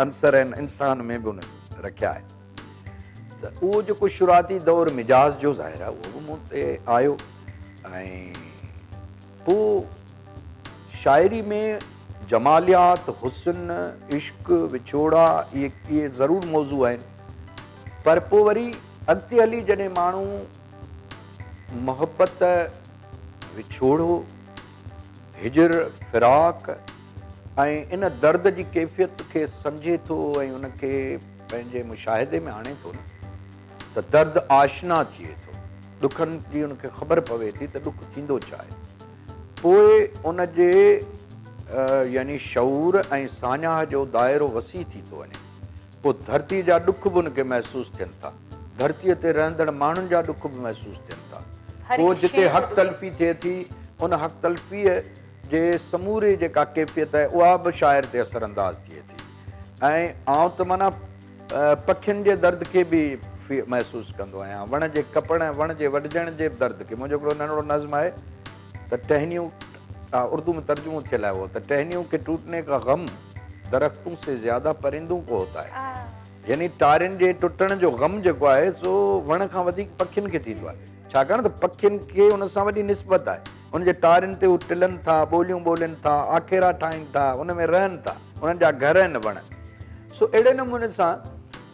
S3: عنصر آهن انسان ۾ به ان رکيا آهن. ته اهو جيڪو شروعاتي دور مجاز جو ظاهر آهي اهو به مون تي آيو ۽ پوء شاعري ۾ جماليات، حسن، عشق، وڇوڙا اهي اهي ضرور موضوع آهن پر پوء وري اڳتي هلي جڏهن ماڻهو محبت، وڇوڙو، هجر، فراق ۽ ان درد جي ڪيفيت کي سمجهي ٿو ۽ ان کي پنهنجي مشاهدي ۾ آڻي ٿو نه ته درد آشنا ٿئي ٿو، ڏکن جي ان کي خبر پوي ٿي ته ڏک ٿيندو ڇا آهي. پوء ان جي يعني شعور ۽ ساڃاهه جو دائرو وسيع ٿي ٿو وڃي. پوء ڌرتيء جا ڏک به ان کي محسوس ٿين ٿا. ڌرتيء تي رهندڙ ماڻهن جا ڏک به محسوس ٿين ٿا. پوء جتي حق تلفي ٿئي ٿي، ان حق تلفيء جي سموري جيڪا ڪيفيت آهي، اها به شاعر تي اثر انداز ٿئي ٿي ۽ آئون ته معنيٰ پکين جي درد کي به محسوس ڪندو آهيان، وڻ جي ڪپڻ ۽ وڻ جي وڍجڻ جي به درد کي. منهنجو هڪڙو ننڍڙو نظم آهي ته ٽهنيون، اردو ۾ ترجمو ٿيل آهي اهو ته ٽهنيون ڪي ٽوٽني ڪا غم درختون سي زياده پرندون ڪو هوتا هي. يعني ٽارين جي ٽٽڻ جو غم جيڪو آهي سو وڻ کان وڌيڪ پکين کي ٿيندو آهي، ڇاڪاڻ ته پکين کي ان سان وڏي نسبت آهي. ان جي ٽارين تي هو ٽلن ٿا، ٻوليون ٻولين ٿا، آکيرا ٺاهين ٿا، ان ۾ رهن ٿا، انهن جا گهر آهن وڻ. سو اهڙي نموني سان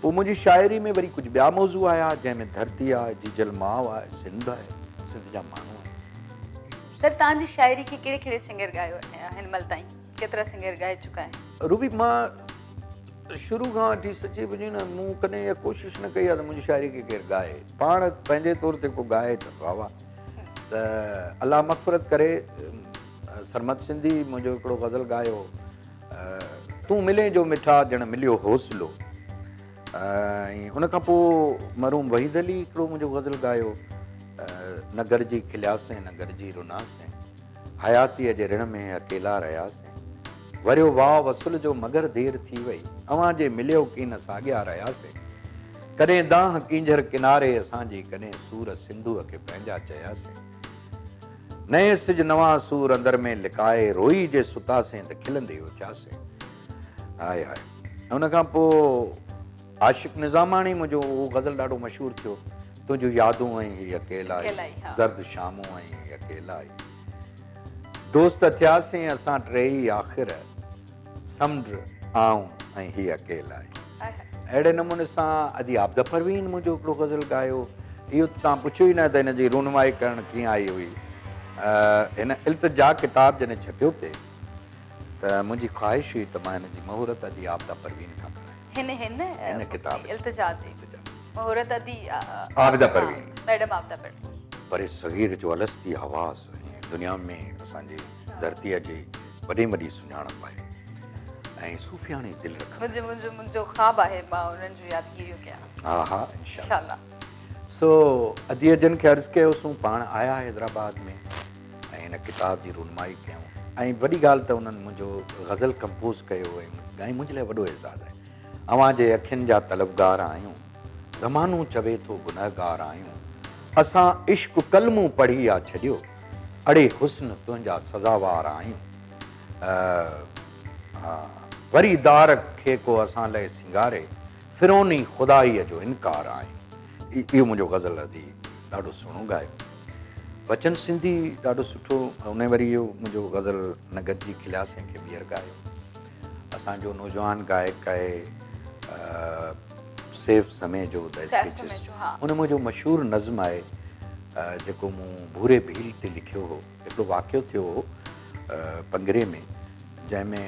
S3: پوء منهنجي شاعري ۾ وري ڪجهه ٻيا موضوع آيا، جنهن ۾ ڌرتي آهي، جيجل ماء آهي، سنڌ آهي، سنڌ جا ماڻهو آهن.
S2: سر توهان جي شاعري کي ڪهڙي ڪهڙي سنگر ڳايو آهي هن مهل تائين ڪيترا سنگر ڳائي چڪا آهن؟
S3: روبي مان شروع کان وٺي سچي پڇين نه مون ڪڏهن اها ڪوشش نه ڪئي آهي ته منهنجي شاعري کي ڪير ڳائي، پاڻ پنهنجي طور تي ڪو ڳائي ته واهه واهه. ته الله مغفرت ڪري سرمد سنڌي منهنجو هڪڙو غزل ڳايو تون ملين جو مٺا ڄڻ مليو حوصلو ۽ ان کان پوء مرحوم وحيد علي هڪڙو منهنجو غزل ڳايو نه گڏجي کلياسين نه گڏجي رناسين حياتيء جي رڻ ۾ اڪيلا رهياسين وريو واء وصل جو مگر دير ٿي وئي اوهان جي مليو ڪين ساڳيا رهياسين ڪڏهن دانهن ڪينجهر ڪناري اسان جي ڪڏهن سور سنڌوء کي پنهنجا چياسين نئين سج نوان سور اندر ۾ لڪائي روئي جي ستاسين ته کلندي اٿياسين هاء هاء ان کان پوء عاشق نظاماڻي منهنجو اهو غزل ڏاڍو مشهور ٿيو تنهنجون يادون ۽ هي اڪيلائي زرد شامون ۽ هي اڪيلائي دوست ٿياسين اسان ٽيئي آخر سمنڊ، آئون ۽ هي اڪيلائي. اهڙي نموني سان ادي عابده پروين منهنجو هڪڙو غزل ڳايو. اهو ته توهان پڇيو ئي نه ته هن جي رونمائي ڪرڻ ڪيئن آئي هئي. هن التجا ڪتاب جڏهن ڇپيو پئي ته منهنجي خواهش هئي ته مان هن جي مهورت ادي عابده پروين کان ڪرايان.
S2: هن هن هن ڪتاب جي التجا جي مهورت ادي
S3: عابده پروين
S2: ميڊم عابده پروين.
S3: برصغير جو الستي آواز ۽ دنيا ۾ اسان جي ڌرتيء جي وڏي ۾ وڏي سڃاڻپ آهي ۽ صوفياڻي دل رکندڙ.
S2: منهنجو منهنجو منهنجو خواب آهي مان انهن جون يادگيريون ڪيان.
S3: ها ها انشاء الله. سو اديء جن کي عرض ڪيوسون پاڻ آيا حيدرآباد ۾ ۽ هن ڪتاب جي رونمائي ڪيائون ۽ وڏي ڳالهه ته انهن منهنجو غزل ڪمپوز ڪيو ۽ ڳائي منهنجي لاء وڏو اعزاز آهي. اوهان جي اکين جا طلبگار آهيون زمانو چوي ٿو گنهگار آهيون اسان عشق ڪلمون پڙهي آ ڇڏيو اڙي حسن تنهنجا سزاوار آهيون وري دار کي ڪو اسان لئه سينگاري فرعوني خدائيء جو انڪار آهيون اهو منهنجو غزل ادي ڏاڍو سهڻو ڳايو بچن سنڌي ڏاڍو سٺو ان وري اهو منهنجو غزل نه گڏجي کلياسين کي ٻيهر ڳايو اسان جو نوجوان گائڪ آهي سيف سميجو The Sketches ان منهنجو مشهور نظم آهي جيڪو مون ڀوري ڀيل تي لکيو هو هڪڙو واقعو ٿيو هو پنگري ۾ جنهن ۾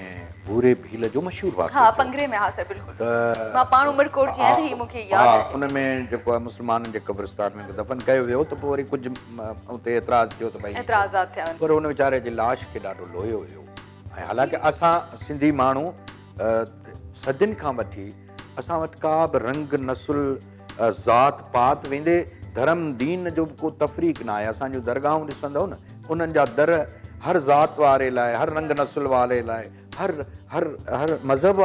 S3: ڀوري ڀيل جو مشهور واقعو
S2: ها پنگري ۾ ها سر بلڪل ته مان پاڻ عمرڪوٽ جي آهيان ته هي مون کي ياد آهي
S3: ان ۾ جيڪو آهي مسلمانن جي قبرستان ۾ دفن ڪيو ويو ته پوء وري ڪجهه اتي اعتراض ٿيو ته ڀئي
S2: اعتراضات ٿيا
S3: پر ان ويچاري جي لاش کي ڏاڍو لويو ويو ۽ حالانڪه اسان سنڌي ماڻهو صدين کان وٺي اسان وٽ ڪا به رنگ، نسل، ذات پات ويندي ڌرم دين جو به ڪو تفريق نه آهي. اسان جون درگاهون ڏسندؤ نه انهن جا در هر ذات واري لاء، هر رنگ نسل واري لاء، هر هر هر مذهب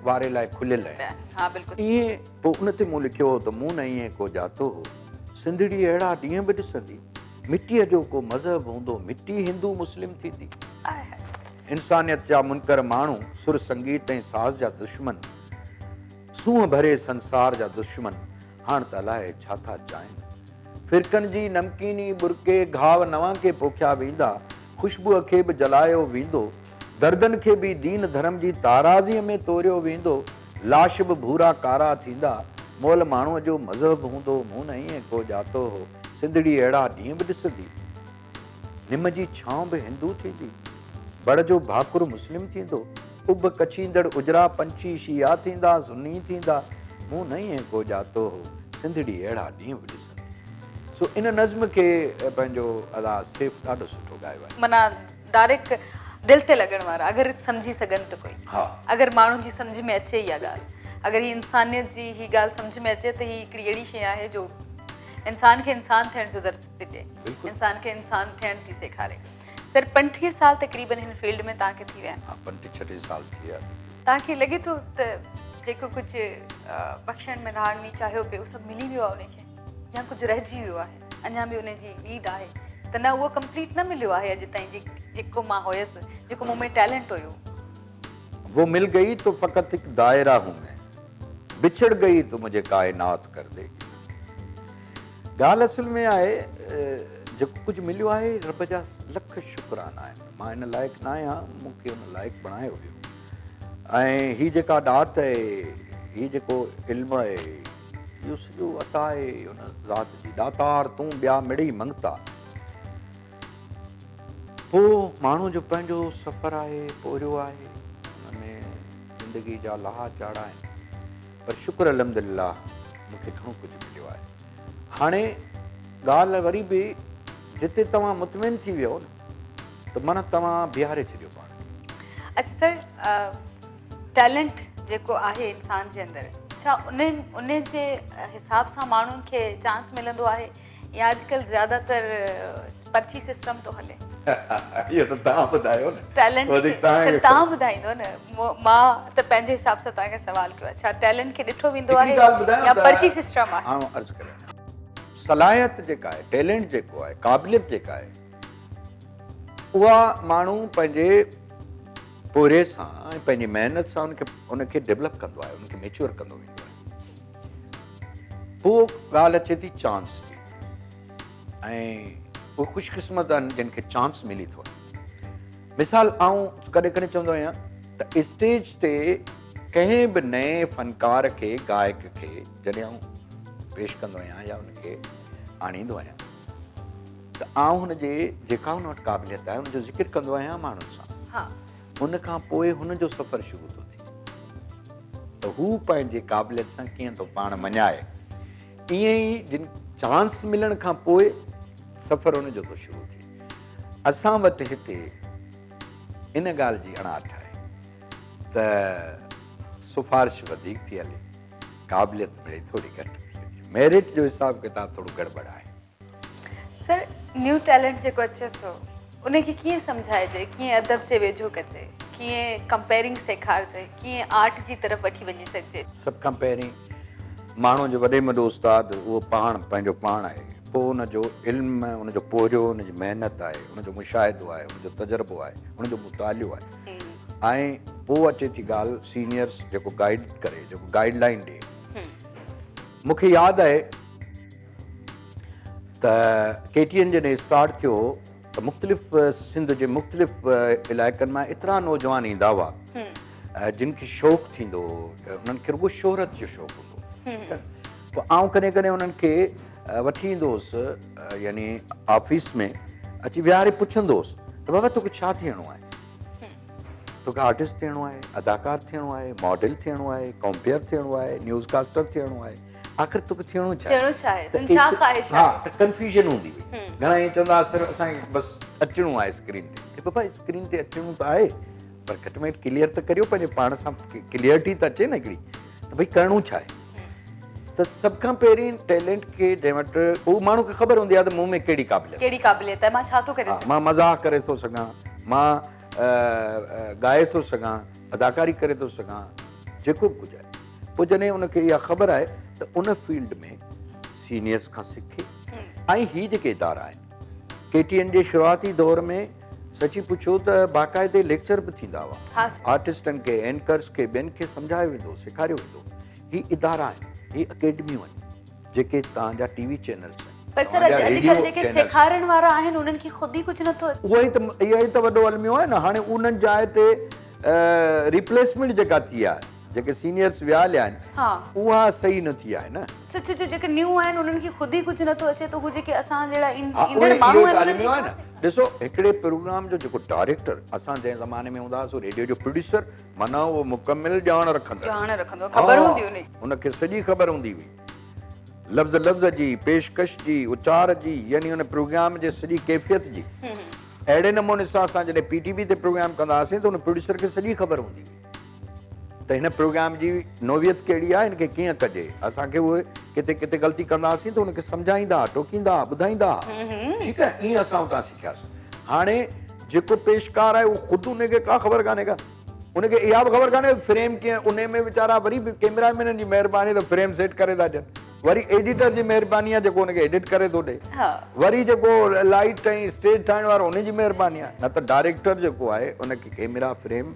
S3: واري لاء کليل آهن. ائين پوء ان تي مون لکيو هو ته مون نه ائين ڪو ڄاتو هو سنڌڙي اهڙا ڏينهن به ڏسندي. مٽيء جو ڪو مذهب هوندو مٽي هندو مسلم ٿيندي. انسانيت جا منڪر ماڻهو، سر سنگيت ۽ ساز جا دشمن، سونهن ڀري سنسار جا دشمن، هاڻ ته الائي ڇا ٿا چاهين. فرقن جي نمڪيني ٻرڪي گهاء نوان ڪي پوکيا ويندا، خوشبوء کي به جلايو ويندو، دردن کي به دين ڌرم جي تارازيء ۾ توريو ويندو، لاش به ڀورا ڪارا ٿيندا، مئل ماڻهوء جو مذهب هوندو، مون نه ائين ڪو ڄاتو هو، سنڌڙي اهڙا ڏينهن به ڏسندي. نم جي ڇانو به هندو ٿيندي، بڙ جو ڀاڪر مسلم ٿيندو، اڀ ڪڇيندڙ اجرا پنڇي شيعا ٿيندا، سني ٿيندا، مون نه ائين ڪو ڄاتو هو، سنڌڙي اهڙا ڏينهن به ڏسندي. سو ان نظم کي پنهنجو ادا سيف ڏاڍو سٺو ڳايو آهي.
S2: معنيٰ ڊائريڪٽ دل تي لڳڻ وارا اگر سمجهي سگهن ته ڪوئي اگر ماڻهن جي سمجهه ۾ اچي اها ڳالهه اگر هي انسانيت جي هي ڳالهه سمجهه ۾ اچي ته هي هڪڙي اهڙي شيء آهي جو انسان کي انسان ٿيڻ جو درس ٿي ڏئي انسان کي انسان ٿيڻ ٿي سيکاري. سر 35 سال تقريبن هن فيلڊ ۾ توهان کي ٿي ويا آهن.
S3: ها 35 36 سال ٿي ويا.
S2: توهان کي لڳي ٿو ته جيڪو ڪجهه بخشڻ ميرهاڻوي چاهيو پئي اهو سڀ ملي ويو آهي ان کي يا ڪجهه رهجي ويو آهي اڃا به ان جي نيڊ آهي ته نه اهو ڪمپليٽ نه مليو آهي اڄ تائين جيڪو مان هيس جيڪو مون ۾ ٽيلنٽ هيو.
S3: وو مل گئي تو فقط هڪ دائره هون مين بڇڙ گئي تو مجهي ڪائنات ڪر the گي. ڳالهه اصل ۾ آهي جيڪو ڪجهه مليو آهي رب جا لک شڪرانا آهن مان ان لائق نه آهيان مون کي ان لائق بڻايو ويو ۽ هي جيڪا ڏات آهي هي جيڪو علم آهي اهو سڄو عطا آهي ان ذات جي ڏاتار تون ٻيا مڙئي منگتا پوء ماڻهو جو پنهنجو سفر آهي پورهيو آهي ان ۾ زندگي جا لاها چاڙها آهن پر شڪر الحمدلله مون کي گهڻو ڪجهه مليو آهي. هاڻي ڳالهه وري به جتي توهان مطمئن ٿي ويو نه ته معنيٰ توهان بيهاري ڇڏيو پاڻ کي.
S2: اڇا سر ٽيلنٽ جيڪو آهي انسان جي اندر ڇا ان ان جي حساب سان ماڻهن کي چانس ملندو آهي يا اڄڪلهه زياده تر پرچي سسٽم ٿو هلي.
S3: اهو ته توهان ٻڌايو نه.
S2: ٽيلنٽ سر توهان ٻڌائيندو نه مان ته پنهنجي حساب سان توهان کي سوال ڪيو آهي ڇا ٽيلنٽ کي ڏٺو ويندو آهي يا پرچي سسٽم آهي.
S3: آئون عرض ڪريان صلاحيت جيڪا آهي ٽيلنٽ جيڪو آهي قابليت جيڪا آهي اها ماڻهو پنهنجي پورهيي سان ۽ پنهنجي محنت سان ان کي ڊيولپ ڪندو آهي ان کي ميچوئر ڪندو ويندو آهي. پوء ڳالهه اچي ٿي چانس جي ۽ اهي خوش قسمت آهن جن کي چانس ملي ٿو وڃي. مثال آئون ڪڏهن ڪڏهن چوندو آهيان ته اسٽيج تي ڪنهن به نئين فنڪار کي گائڪ کي جڏهن آئون پيش ڪندو آهيان يا ان کي آڻيندو آهيان ته آئون هن جي جيڪا هن وٽ قابليت آهي ان جو ذڪر ڪندو آهيان ماڻهن سان. ان کان پوء هن جو سفر شروع ٿو ٿئي ته هو پنهنجي قابليت سان ڪيئن ٿو پاڻ مڃائي. ائين ئي جن چانس ملڻ کان پوء سفر ان جو ٿو شروع ٿئي. اسان وٽ هتي ان ڳالهه جي اڻاٺ آهي ته سفارش وڌيڪ ٿي هلي، قابليت مڙئي ٿوري گهٽ ٿي وڃي. ميرٽ جو حساب ڪتاب ٿورو گڙٻڙ آهي.
S2: سر نيو ٽيلنٽ جيڪو اچي ٿو ان کي ڪيئن سمجهائجي ڪيئن ادب جي ويجهو ڪجي ڪيئن ڪمپيئرنگ سيکارجي ڪيئن آرٽ جي طرف وٺي وڃي سگهجي.
S3: سڀ کان پهرين ماڻهو جو وڏي ۾ وڏو استاد اهو پاڻ پنهنجو پاڻ آهي پوء ان جو علم ان جو پورهيو ان جي محنت آهي ان جو مشاهدو آهي ان جو تجربو آهي ان جو مطالعو آهي ۽ پوء اچي ٿي ڳالهه سينيئرس جيڪو گائيڊ ڪري جيڪو گائيڊ لائين ڏي مون کي ياد آهي ته ڪي ٽي اين جڏهن اسٽارٽ ٿيو هو ته مختلف سنڌ جي مختلف علائقن مان ايترا نوجوان ايندا هئا جن کي شوق ٿيندو هو انهن کي رڳو شهرت جو شوق هوندو هو پوء آئون ڪڏهن ڪڏهن انهن کي وٺي ايندو هوس يعني آفيس ۾ اچي ويهاري پڇندو هوس ته بابا توکي ڇا ٿيڻو آهي توکي آرٽسٽ ٿيڻو آهي اداڪار ٿيڻو آهي ماڊل ٿيڻو آهي ڪمپيئر ٿيڻو آهي نيوز ڪاسٽر ٿيڻو آهي آخر توکي ٿيڻو ڇا
S2: ٿيڻو ڇا آهي تنهنجي ڇا خواهش
S3: آهي ها ته ڪنفيوژن هوندي هئي گهڻا ائين چوندا هئا سر اسان کي بس اچڻو آهي اسڪرين تي ڪي بابا اسڪرين تي اچڻو ته آهي پر گهٽ ۾ گهٽ ڪليئر ته ڪريو پنهنجي پاڻ سان ڪليئرٽي ته اچي نه هڪڙي ته ڀئي ڪرڻو ڇا آهي ته سڀ کان پهرين ٽيلنٽ کي جنهن وٽ اهو ماڻهو کي خبر هوندي آهي ته مون ۾ ڪهڙي قابليت
S2: ڪهڙي قابليت آهي مان ڇا ٿو ڪري سگهان
S3: مان مزاح ڪري ٿو سگهان مان ڳائي ٿو سگهان اداڪاري ڪري ٿو سگهان جيڪو به ڪجهه آهي پوء جڏهن ان کي اها خبر آهي ته ان فيلڊ ۾ سينيئرز کان سکي ۽ هي جيڪي ادارا آهن ڪي ٽي اين جي شروعاتي دور ۾ سچي پڇو ته باقاعدي ليڪچر به ٿيندا هئا آرٽسٽن کي اينڪرز کي ٻين کي سمجهايو ويندو هو سيکاريو ويندو هو هي ادارا آهن هي اڪيڊميون آهن. جيڪي توهان جا ٽي وي چينلز آهن.
S2: پر سر
S3: توهان جا
S2: اڄڪلهه
S3: ريڊيو
S2: جيڪي
S3: چينلز.
S2: سيکارڻ وارا آهن انهن کي خود ئي ڪجهه نٿو اچي.
S3: اهو ئي ته اهو ئي ته وڏو الميو آهي نه هاڻي انهن جاء تي ريپليسمينٽ جيڪا ٿي آهي جيڪي سينيئرس ويا هليا آهن اها صحيح نه ٿي آهي نه.
S2: سر ڇو جو جيڪي نيو آهن انهن کي خود ئي ڪجهه نٿو اچي ته هو جيڪي اسان جهڙا
S3: ها
S2: ايندڙ
S3: اهو
S2: ماڻهو
S3: ئي
S2: آهن
S3: ته
S2: انهن کي
S3: الميو آهي
S2: ڇا
S3: نه ڏسو هڪڙي پروگرام جو جيڪو ڊائريڪٽر اسان جنهن زماني ۾ هوندا هئاسون ريڊيو جو پروڊيوسر معنيٰ اهو مڪمل ڄاڻ رکندڙ.
S2: ڄاڻ رکندو خبر هوندي انهي.
S3: ان کي سڄي خبر هوندي هئي. لفظ لفظ جي، پيشڪش جي، اچار جي يعني ان پروگرام جي سڄي ڪيفيت جي. اهڙي نموني سان اسان جڏهن پي ٽي وي تي پروگرام ڪندا هئاسين ته ان پروڊيوسر کي سڄي خبر هوندي هئي ته هن پروگرام جي نوعيت ڪهڙي آهي، هن کي ڪيئن ڪجي. اسان کي اهي ڪٿي ڪٿي غلطي ڪندا هئاسين ته ان کي سمجهائيندا هئا، ٽوڪيندا هئا، ٻڌائيندا هئا. ٺيڪ آهي، ائين اسان اتان سکياسين. هاڻي جيڪو پيشڪار آهي اهو خود ان کي ڪا خبر ڪانهي ڪا. ان کي اها به خبر ڪانهي فريم ڪيئن انهي ۾ ويچارا وري به ڪيمرا مينن جي مهرباني ته فريم سيٽ ڪري ٿا ڏين وري ايڊيٽر جي مهرباني آهي جيڪو ان کي ايڊٽ ڪري ٿو ڏي وري جيڪو لائيٽ ۽ اسٽيج ٺاهڻ وارو ان جي مهرباني آهي نه ته ڊائريڪٽر جيڪو آهي ان کي ڪيمرا فريم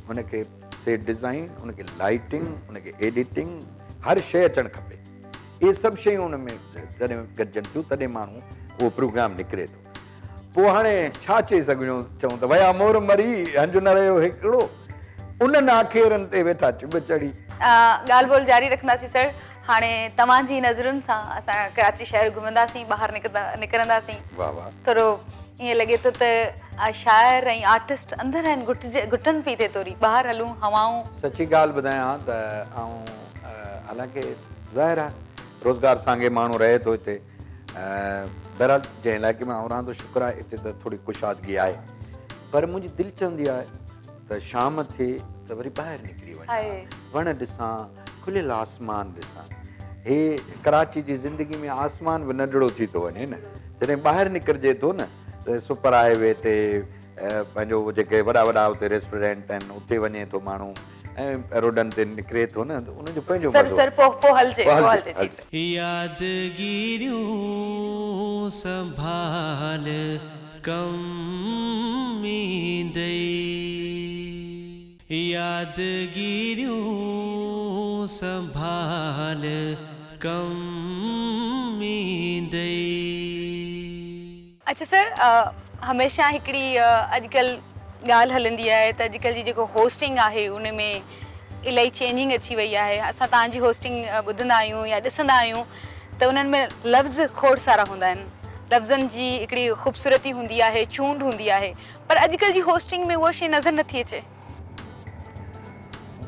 S3: ان کي سيٽ ڊزائين ان کي لائيٽنگ ان کي ايڊيٽنگ هر شيء اچڻ کپي اهي سڀ شيون ان ۾ جڏهن گڏجن ٿيون تڏهن ماڻهو اهو پروگرام نڪري ٿو پوء هاڻي ڇا چئي سگهجون؟ چئون ته ويا مور مري، هنج نه رهيو هيڪڙو، انهن آکيرن تي ويٺا چٻ چڙهي.
S2: ڳالهه ٻولهه جاري رکنداسين سر. هاڻي توهان جي نظرن سان اسان ڪراچي شهر گهمنداسين، ٻاهر نڪرنداسين.
S3: واه واه.
S2: ٿورو ائين لڳي ٿو ته شاعر ۽ آرٽسٽ اندر آهن، گهٽجي گهٽن پئي ٿئي ٿوري. ٻاهر هلون، هوائون.
S3: سچي ڳالهه ٻڌايان ته آئون حالانڪه ظاهر آهي روزگار سانگي ماڻهو رهي ٿو هتي. بهرحال جنهن علائقي ۾ آئون رهان ٿو شڪر آهي اتي ته ٿوري ڪشادگي آهي پر منهنجي دل چوندي آهي ته شام ٿئي ته وري ٻاهر نڪري وڃان وڻ ڏسان کليل آسمان ڏسان هي ڪراچي جي زندگي ۾ آسمان به ننڍڙو ٿي ٿو وڃي نه جڏهن ٻاهر نڪرجي ٿو نه ته سپر هاء وي تي پنهنجو جيڪي وڏا وڏا اتي ريسٽورينٽ آهن اتي وڃي ٿو ماڻهو ۽ روڊن تي نڪري ٿو نه ته ان جو پنهنجو
S2: مزو سر پوء پوء هلجي پوء هلجي جي سر.
S1: يادگيريون سنڀال ڪم ايندئي يادگيريون سنڀال ڪم ايندئي.
S2: اڇا سر هميشه هڪڙي اڄڪلهه ڳالهه هلندي آهي ته اڄڪلهه جي جيڪو هوسٽنگ آهي ان ۾ الاهي چينجنگ اچي وئي آهي اسان توهان جي هوسٽنگ ٻڌندا آهيون يا ڏسندا آهيون ته انهن ۾ لفظ کوڙ سارا هوندا آهن لفظن جي هڪڙي خوبصورتي هوندي آهي چونڊ هوندي آهي پر اڄڪلهه جي هوسٽنگ ۾ اها شيء نظر نٿي اچي.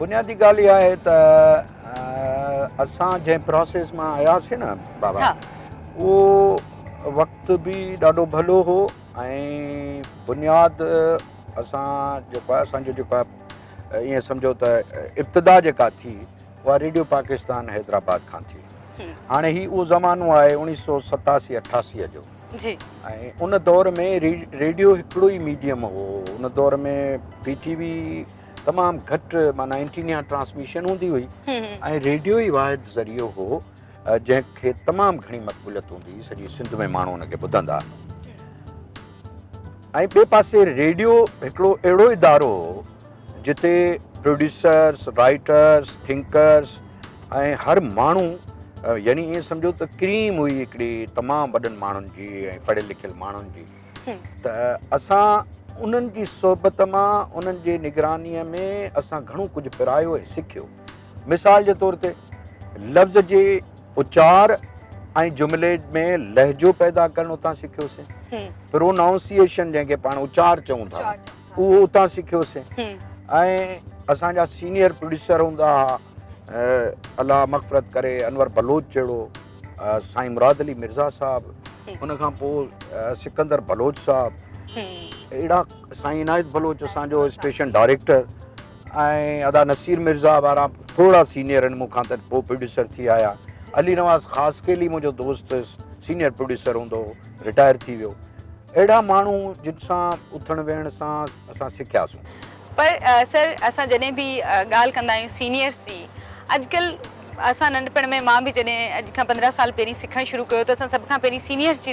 S3: بنيادي ڳالهه اها آهي ته اسان جنهن پراسيس مان آياسين نه بابا اهو وقت به ڏاڍو ڀلو هو ۽ بنياد اسان جيڪو آهي اسان جو جيڪو آهي ائين سمجهو ته ابتدا جيڪا ٿي اها ريڊيو پاڪستان حيدرآباد کان ٿي. هاڻي هي اهو زمانو آهي اوڻيهه سو ستاسي اٺاسي جو
S2: جي
S3: ۽ ان دور ۾ ريڊيو هڪڙو ئي ميڊيم هو. ان دور ۾ پي ٽي وي تمام گهٽ معنيٰ انٽينا ٽرانسميشن هوندي هئي ۽ ريڊيو ئي واحد ذريعو هو جنهن کي تمام گهڻي مقبوليت هوندي هئي. سڄي سنڌ ۾ ماڻهو ان کي ٻڌندا ۽ ٻئي پاسي ريڊيو هڪڙو اهڙو ادارو هو جتي پروڊيوسرس، رائيٽرس، ٿنڪرس ۽ هر ماڻهو يعني ائين سمجهو ته ڪريم هئي هڪڙي تمام وڏن ماڻهن جي ۽ پڙهيل لکيل ماڻهن جي ته اسان انهن جي صحبت مان انهن جي نگرانيء ۾ اسان گهڻو ڪجهه پرايو ۽ سکيو. مثال جي طور تي لفظ جي اچار ۽ جملي ۾ لهجو پيدا ڪرڻ اتان سکيوسين. پرونائونسيئيشن جنهن کي پاڻ اچار چئون ٿا اهو اتان سکيوسين ۽ اسان جا سينيئر پروڊيوسر هوندا هئا الله مغفرت ڪري انور بلوچ جهڙو سائين مراد علي مرزا صاحب ان کان پوء سڪندر بلوچ صاحب اهڙا سائين عنايت بلوچ اسان جو اسٽيشن ڊائريڪٽر ۽ ادا نصير مرزا وارا ٿورا سينيئر آهن مون کان ته پوء پروڊيوسر ٿي آيا. علي نواز خاصخيلي منهنجو دوست سينيئر پروڊيوسر هوندو هو رٽائر ٿي ويو. اهڙا ماڻهو جن سان اٿڻ ويهڻ سان اسان سکياسون.
S2: پر سر اسان جڏهن به ڳالهه ڪندا آهيون سينيئرس جي اڄڪلهه اسان ننڍپڻ ۾ مان به جڏهن اڄ کان 15 سال پهرين سکڻ شروع ڪيو ته اسان سڀ کان پهرين سينيئرس جي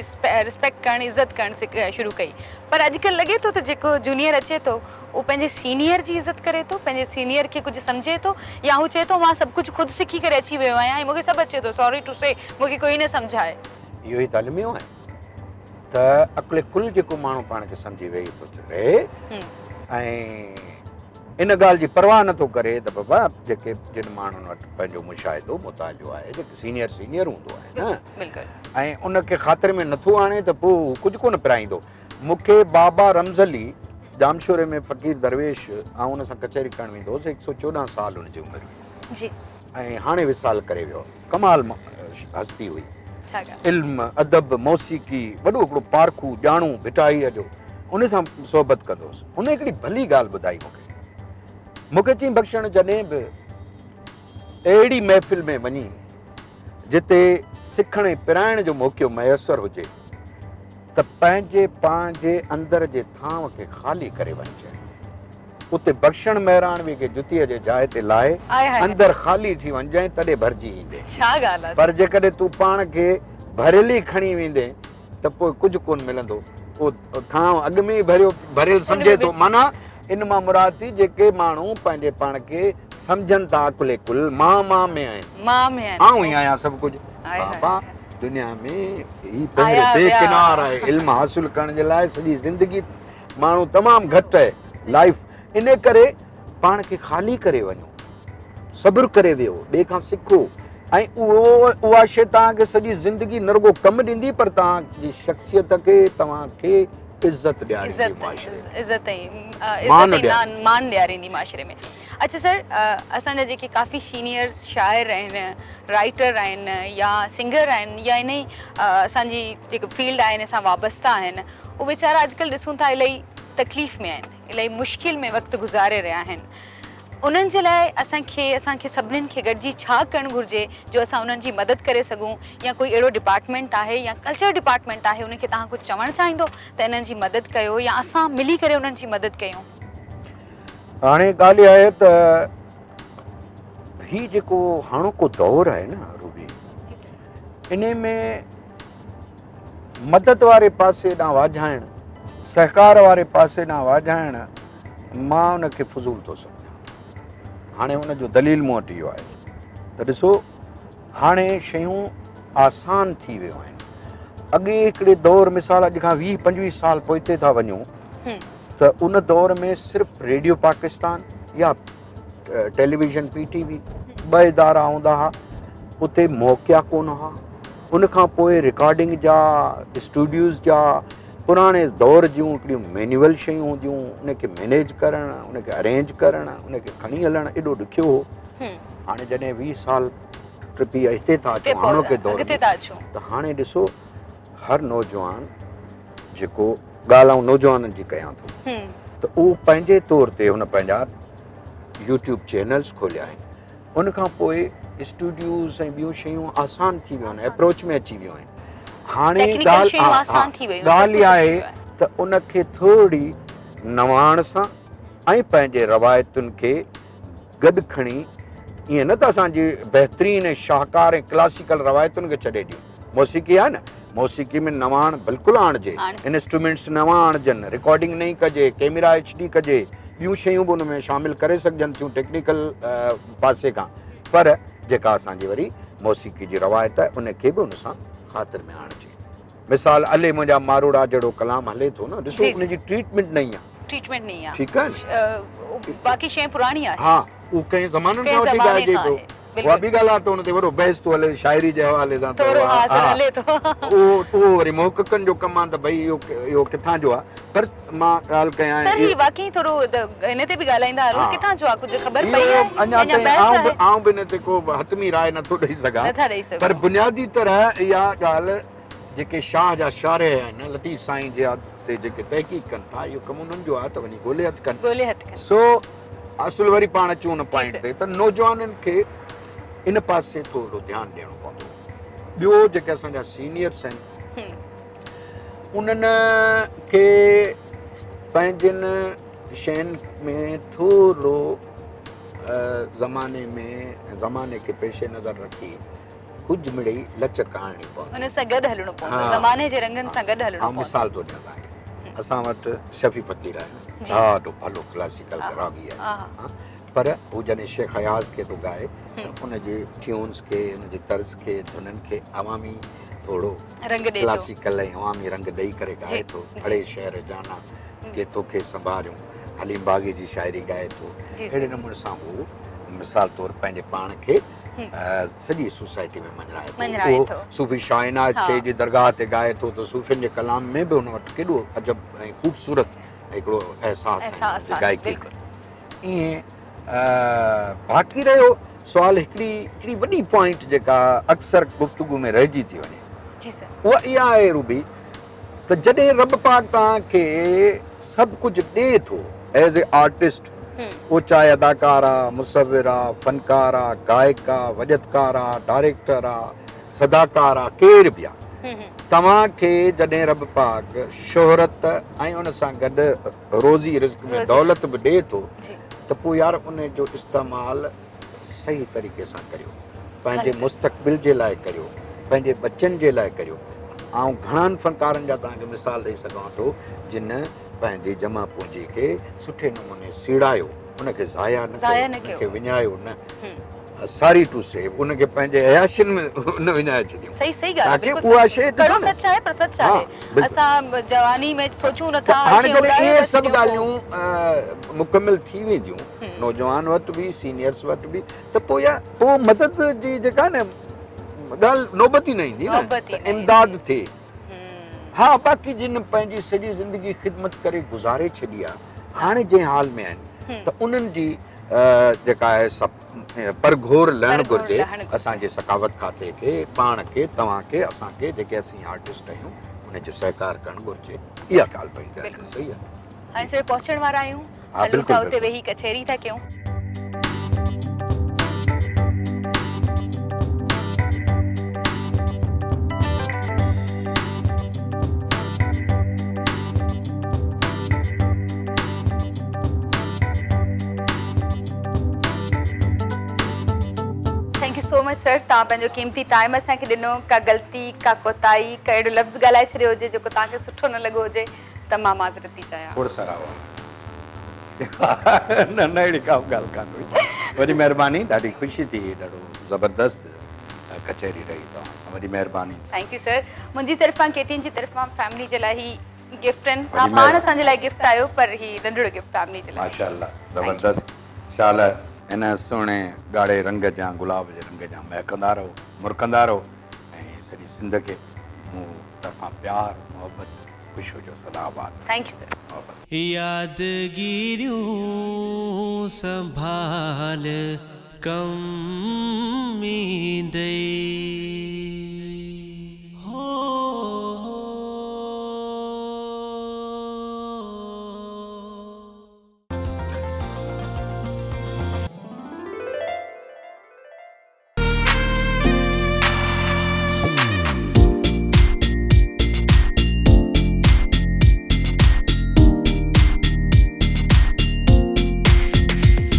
S2: رسپيڪٽ ڪرڻ عزت ڪرڻ شروع ڪئي پر اڄڪلهه لڳي ٿو ته جيڪو جونيئر اچي ٿو اهو پنهنجي سينيئر جي عزت ڪري ٿو، پنهنجي سينيئر کي ڪجهه سمجهي ٿو يا هو چئي ٿو مان سڀ ڪجهه خود سکي ڪري اچي ويو آهيان ۽ مون کي سڀ اچي ٿو سوري ٽو سي مون کي ڪوئي نه سمجهائي.
S3: اهو ئي ته الميو آهي ته عقل ڪل جيڪو ماڻهو پاڻ کي سمجهي ويهي ٿو رهي ۽ ان ڳالهه جي پرواهه نه ٿو ڪري ته بابا جيڪي جن ماڻهن وٽ پنهنجو مشاهدو مطالعو آهي جيڪي سينيئر سينيئر هوندو آهي نه
S2: بلڪل
S3: ۽ ان کي خاطر ۾ نٿو آڻي ته پوء هو ڪجهه ڪونه پرائيندو. مون کي بابا رمز علي ڄامشوري ۾ فقير درويش آئون ان سان ڪچهري ڪرڻ ويندو هوس هڪ سو 14 سال ان جي عمر هئي
S2: جي
S3: ۽ هاڻي وصال ڪري ويو ڪمال هستي هئي علم ادب موسيقي وڏو هڪڙو پارکو ڄاڻو ڀٽائيء جو ان سان صحبت ڪندو هوس ان هڪڙي ڀلي ڳالهه ٻڌائي مون کي مون کي چيائين بخشڻ جڏهن به اهڙي محفل ۾ وڃي جتي سکڻ ۽ پرائڻ جو موقعو ميسر هجي ته پنهنجي پنهنجي اندر جي ٿانو کي خالي ڪري وڃجانء. اتي بخشڻ مهراڻوي کي جتيء جي جاء تي لاهي اندر خالي ٿي وڃجانء تڏهن ڀرجي ايندين. پر جيڪڏهن تون پاڻ کي ڀريل ئي کڻي ويندين ته پوء ڪجهه ڪونه ملندو. اهو ٿانء اڳ ۾ ئي ڀريو ڀريل سمجهي ٿو. معنيٰ ان مان مراد ٿي جيڪي ماڻهو پنهنجي پاڻ کي سمجهن ٿا عقل ڪل مان مان ۾ آهن. آئون ئي آهيان سڀ ڪجهه. بابا دنيا ۾ هي بحر بي ڪنار آهي. علم حاصل ڪرڻ جي لاء سڄي زندگي ماڻهو تمام گهٽ آهي لائيف. ان ڪري پاڻ کي خالي ڪري وڃو. صبر ڪري ويهو، ٻئي کان سکو ۽ اهو اها شيء توهان کي سڄي زندگي نه رڳو ڪم ڏيندي پر توهان جي شخصيت کي توهان کي عزت ڏياريندي معاشري
S2: ۾ عزت ۽ مان مان ڏياريندي معاشري ۾ اڇا سر اسان جا جيڪي ڪافي سينيئرز شاعر آهن رائٽر آهن يا سنگر آهن يا ان ئي اسان جي جيڪي فيلڊ آهي ان سان وابسته آهن اهي ويچارا اڄڪلهه ڏسون ٿا الائي تڪليف ۾ آهن الائي مشڪل ۾ وقت گذاري رهيا آهن انهن جي لاء اسان کي اسان کي سڀنين کي گڏجي ڇا ڪرڻ گهرجي جو اسان انهن جي مدد ڪري سگهون يا ڪوئي اهڙو ڊپارٽمينٽ آهي يا ڪلچر ڊپارٽمينٽ آهي ان کي توهان ڪجهه چوڻ چاهيندو ته انهن جي مدد ڪيو يا اسان ملي ڪري انهن جي مدد ڪيون.
S3: هاڻي ڳالهه اها آهي ته هي جيڪو هاڻوڪو دور آهي نه روبي انهي ۾ مدد واري پاسي ڏانهن واجهائڻ، سهڪار واري پاسي ڏانهن واجهائڻ مان ان کي فضول ٿو سمجهان. هاڻي ان جو دليل مون وٽ اهو آهي ته ڏسو هاڻي شيون آسان ٿي ويون آهن. اڳي هڪڙي دور مثال اڄ کان 20 25 سال پوئتي ٿا وڃون ته ان دور ۾ صرف ريڊيو پاڪستان يا ٽيليويزن پي ٽي وي ٻه ادارا هوندا هئا اتي موقعا ڪونه هئا ان کان پوء رڪارڊنگ جا اسٽوڊيوز جا پراڻي دور جون هڪڙيون مينيول شيون هونديون ان کي مينيج ڪرڻ ان کي ارينج ڪرڻ ان کي کڻي هلڻ ايڏو ڏکيو هو هاڻي جڏهن 20 سال ٽپي هتي ٿا اچون هاڻوڪي دور ۾ ته هاڻي ڏسو هر نوجوان جيڪو ڳالهه آئون نوجوانن جي ڪيان ٿو ته اهو پنهنجي طور تي هن پنهنجا يوٽيوب چينلز کوليا آهن ان کان پوء اسٽوڊيوز ۽ ٻيون شيون آسان ٿي ويون آهن اپروچ ۾ اچي ويون آهن هاڻي ڳالهه ڳالهه اها آهي ته ان کي ٿوري نواڻ سان ۽ پنهنجي روايتن کي گڏ کڻي ائين نه ته اسان جي بهترين ۽ شاهڪار ۽ ڪلاسيڪل روايتن کي ڇڏي ڏيون موسيقي آهي نه موسيقي ۾ نواڻ بلڪل آڻجي انسٽرومينٽس نوان آڻجن رڪارڊنگ نئين ڪجي ڪيمرا ايڇ ڊي ڪجي ٻيون شيون به ان ۾ شامل ڪري سگهجن ٿيون ٽيڪنيڪل پاسي کان پر جيڪا اسان جي وري موسيقي جي روايت آهي ان کي به ان سان خاطر ۾ آڻجي مثال علي منهنجا ماروڙا جهڙو ڪلام هلي ٿو نه ڏسو ان جي ٽريٽمينٽ نئين آهي
S2: ٽريٽمينٽ نئين آهي
S3: ٺيڪ آهي
S2: باقي شيء پراڻي آهي
S3: ها اهو ڪنهن زمانن کان وٺي ڳائجي پيو اها ٻي ڳالهه آهي ته ان تي وڏو بحث ٿو هلي شاعري جي حوالي سان
S2: ٿورو ها سر هلي ٿو
S3: اهو وري محققن جو ڪم آهي ته ڀئي اهو اهو ڪٿان جو آهي پر مان ڳالهه ڪيان
S2: سر هي واقعي ٿورو ان تي به ڳالهائيندا هلو ڪٿان جو آهي ڪجهه خبر پئي آهي
S3: اڃا تائين آئون به آئون به ان تي ڪو حتمي راء نٿو ڏئي سگهان پر بنيادي طرح اها ڳالهه جيڪي شاهه جا شارح آهن لطيف سائين جي تي جيڪي تحقيق ڪن ٿا اهو ڪم انهن جو آهي ته وڃي ڳولي هٿ ڪن
S2: ڳولي هٿ ڪن
S3: سو اصل وري پاڻ اچون ان پوائنٽ تي ته نوجوانن کي ان پاسي ٿورو ڌيان ڏيڻو پوندو. ٻيو جيڪي اسان جا سينيئرس آهن انهن کي پنهنجن شين ۾ ٿورو زماني ۾ زماني کي پيش نظر رکي ڪجهه مڙئي لچڪ آڻڻي پوندي.
S2: ان سان گڏ هلڻو پوندو. زماني جي رنگن سان گڏ هلڻو پوندو.
S3: آئون مثال ٿو ڏيان توهان کي. اسان وٽ شفيع فقير آهي. ڏاڍو ڀلو ڪلاسيڪل راڳي آهي پر هو جڏهن شيخ اياز کي ٿو ڳائي ته ان جي ٽيونز کي ان جي طرز کي ڌنن کي عوامي ٿورو ڪلاسيڪل ۽ عوامي رنگ ڏئي ڪري ڳائي ٿو. اڙي شهر جانا ڪي توکي سنڀاريون حليم باغي جي شاعري ڳائي ٿو. اهڙي نموني سان هو مثال طور پنهنجي پاڻ کي سڄي سوسائٽي ۾ مڃرائي ٿو. اهو صوفي شاهه عنايت شيخ جي درگاهه تي ڳائي ٿو ته صوفين جي ڪلام ۾ به هن وٽ ڪيڏو عجب ۽ خوبصورت هڪڙو احساس آهي گائڪي. ائين باقي رهيو سوال هڪڙي هڪڙي وڏي پوائنٽ جيڪا اڪثر گفتگو ۾ رهجي ٿي وڃي اها اها آهي روبي ته جڏهن رب پاڪ توهان کي سڀ ڪجهه ڏئي ٿو ايز اي آرٽسٽ اهو چاهي اداڪار آ مصور آ فنڪار آ گائڪ آ وڄتڪار آ ڊائريڪٽر آ صداڪار آ ڪير به آ توهان کي جڏهن رب پاڪ شهرت ۽ ان سان گڏ روزي رزق ۾ دولت به ڏئي ٿو ته پوء يار ان جو استعمال صحيح طريقي سان ڪريو پنهنجي مستقبل جي لاء ڪريو پنهنجي ٻچن جي لاء ڪريو آئون گهڻن فنڪارن جا توهان کي مثال ڏئي سگهان ٿو جن پنهنجي جمع پونجي کي سٺي نموني سيڙايو ان کي ضايع نه ڪيو ان کي وڃايو نه ساري ٽو سي ان کي پنهنجي عياشين ۾ نه وڃائي ڇڏيون.
S2: صحيح صحيح ڳالهه آهي بلڪل اها شيء ڪڙو سچ آهي پر سچ آهي اسان جواني ۾ سوچون نه ٿا
S3: هاڻي جڏهن اهي سڀ ڳالهيون مڪمل ٿي وينديون نوجوان وٽ به سينيئرس وٽ به ته پوء يا پوء مدد جي جيڪا نه ڳالهه نوبت ئي نه ايندي نه ته امداد ٿئي ها باقي جن پنهنجي سڄي زندگي خدمت ڪري گذاري ڇڏي آهي هاڻي جنهن حال ۾ آهن ته انهن جي جيڪا آهي سا پرگهور لهڻ گهرجي اسان جي ثقافت کاتي کي پاڻ کي توهان کي اسان کي جيڪي اسين آرٽسٽ آهيون ان جو سهڪار ڪرڻ گهرجي اها ڳالهه پئي ڳالهه صحيح آهي.
S2: هاڻي صرف پهچڻ وارا آهيون هلون ٿا اتي ويهي ڪچهري ٿا ڪيون. Thank you so much sir توهان پنهنجو قيمتي ٽائيم اسان کي ڏنو ڪا غلطي ڪا ڪوتاهي ڪا اهڙو لفظ ڳالهائي ڇڏيو هجي جيڪو توهان کي سٺو نه لڳو هجي ته مان معذرت ٿي چاهيان.
S3: کوڙ سارا هئا. نه نه اهڙي ڪا به ڳالهه ڪانه هئي. وڏي مهرباني ڏاڍي خوشي ٿي ڏاڍو زبردست ڪچهري رهي توهان سان وڏي مهرباني.
S2: Thank you sir منهنجي طرفان ڪي ٽي اين جي طرفان فيملي جي لاء هي گفٽ آهن توهان پاڻ اسان جي لاء گفٽ آهيو پر هي ننڍڙو گفٽ فيملي جي لاء.
S3: ماشاءالله زبردست شال هن سهڻي ڳاڙهي رنگ جيان گلاب جي رنگ جيان مهڪندا رهو مرڪندا رهو ۽ سڄي سنڌ کي مون طرفان پيار محبت خوش هجو سدا آباد.
S2: Thank you sir.
S3: محبت.
S1: يادگيريون سنڀال ڪم ايندئي.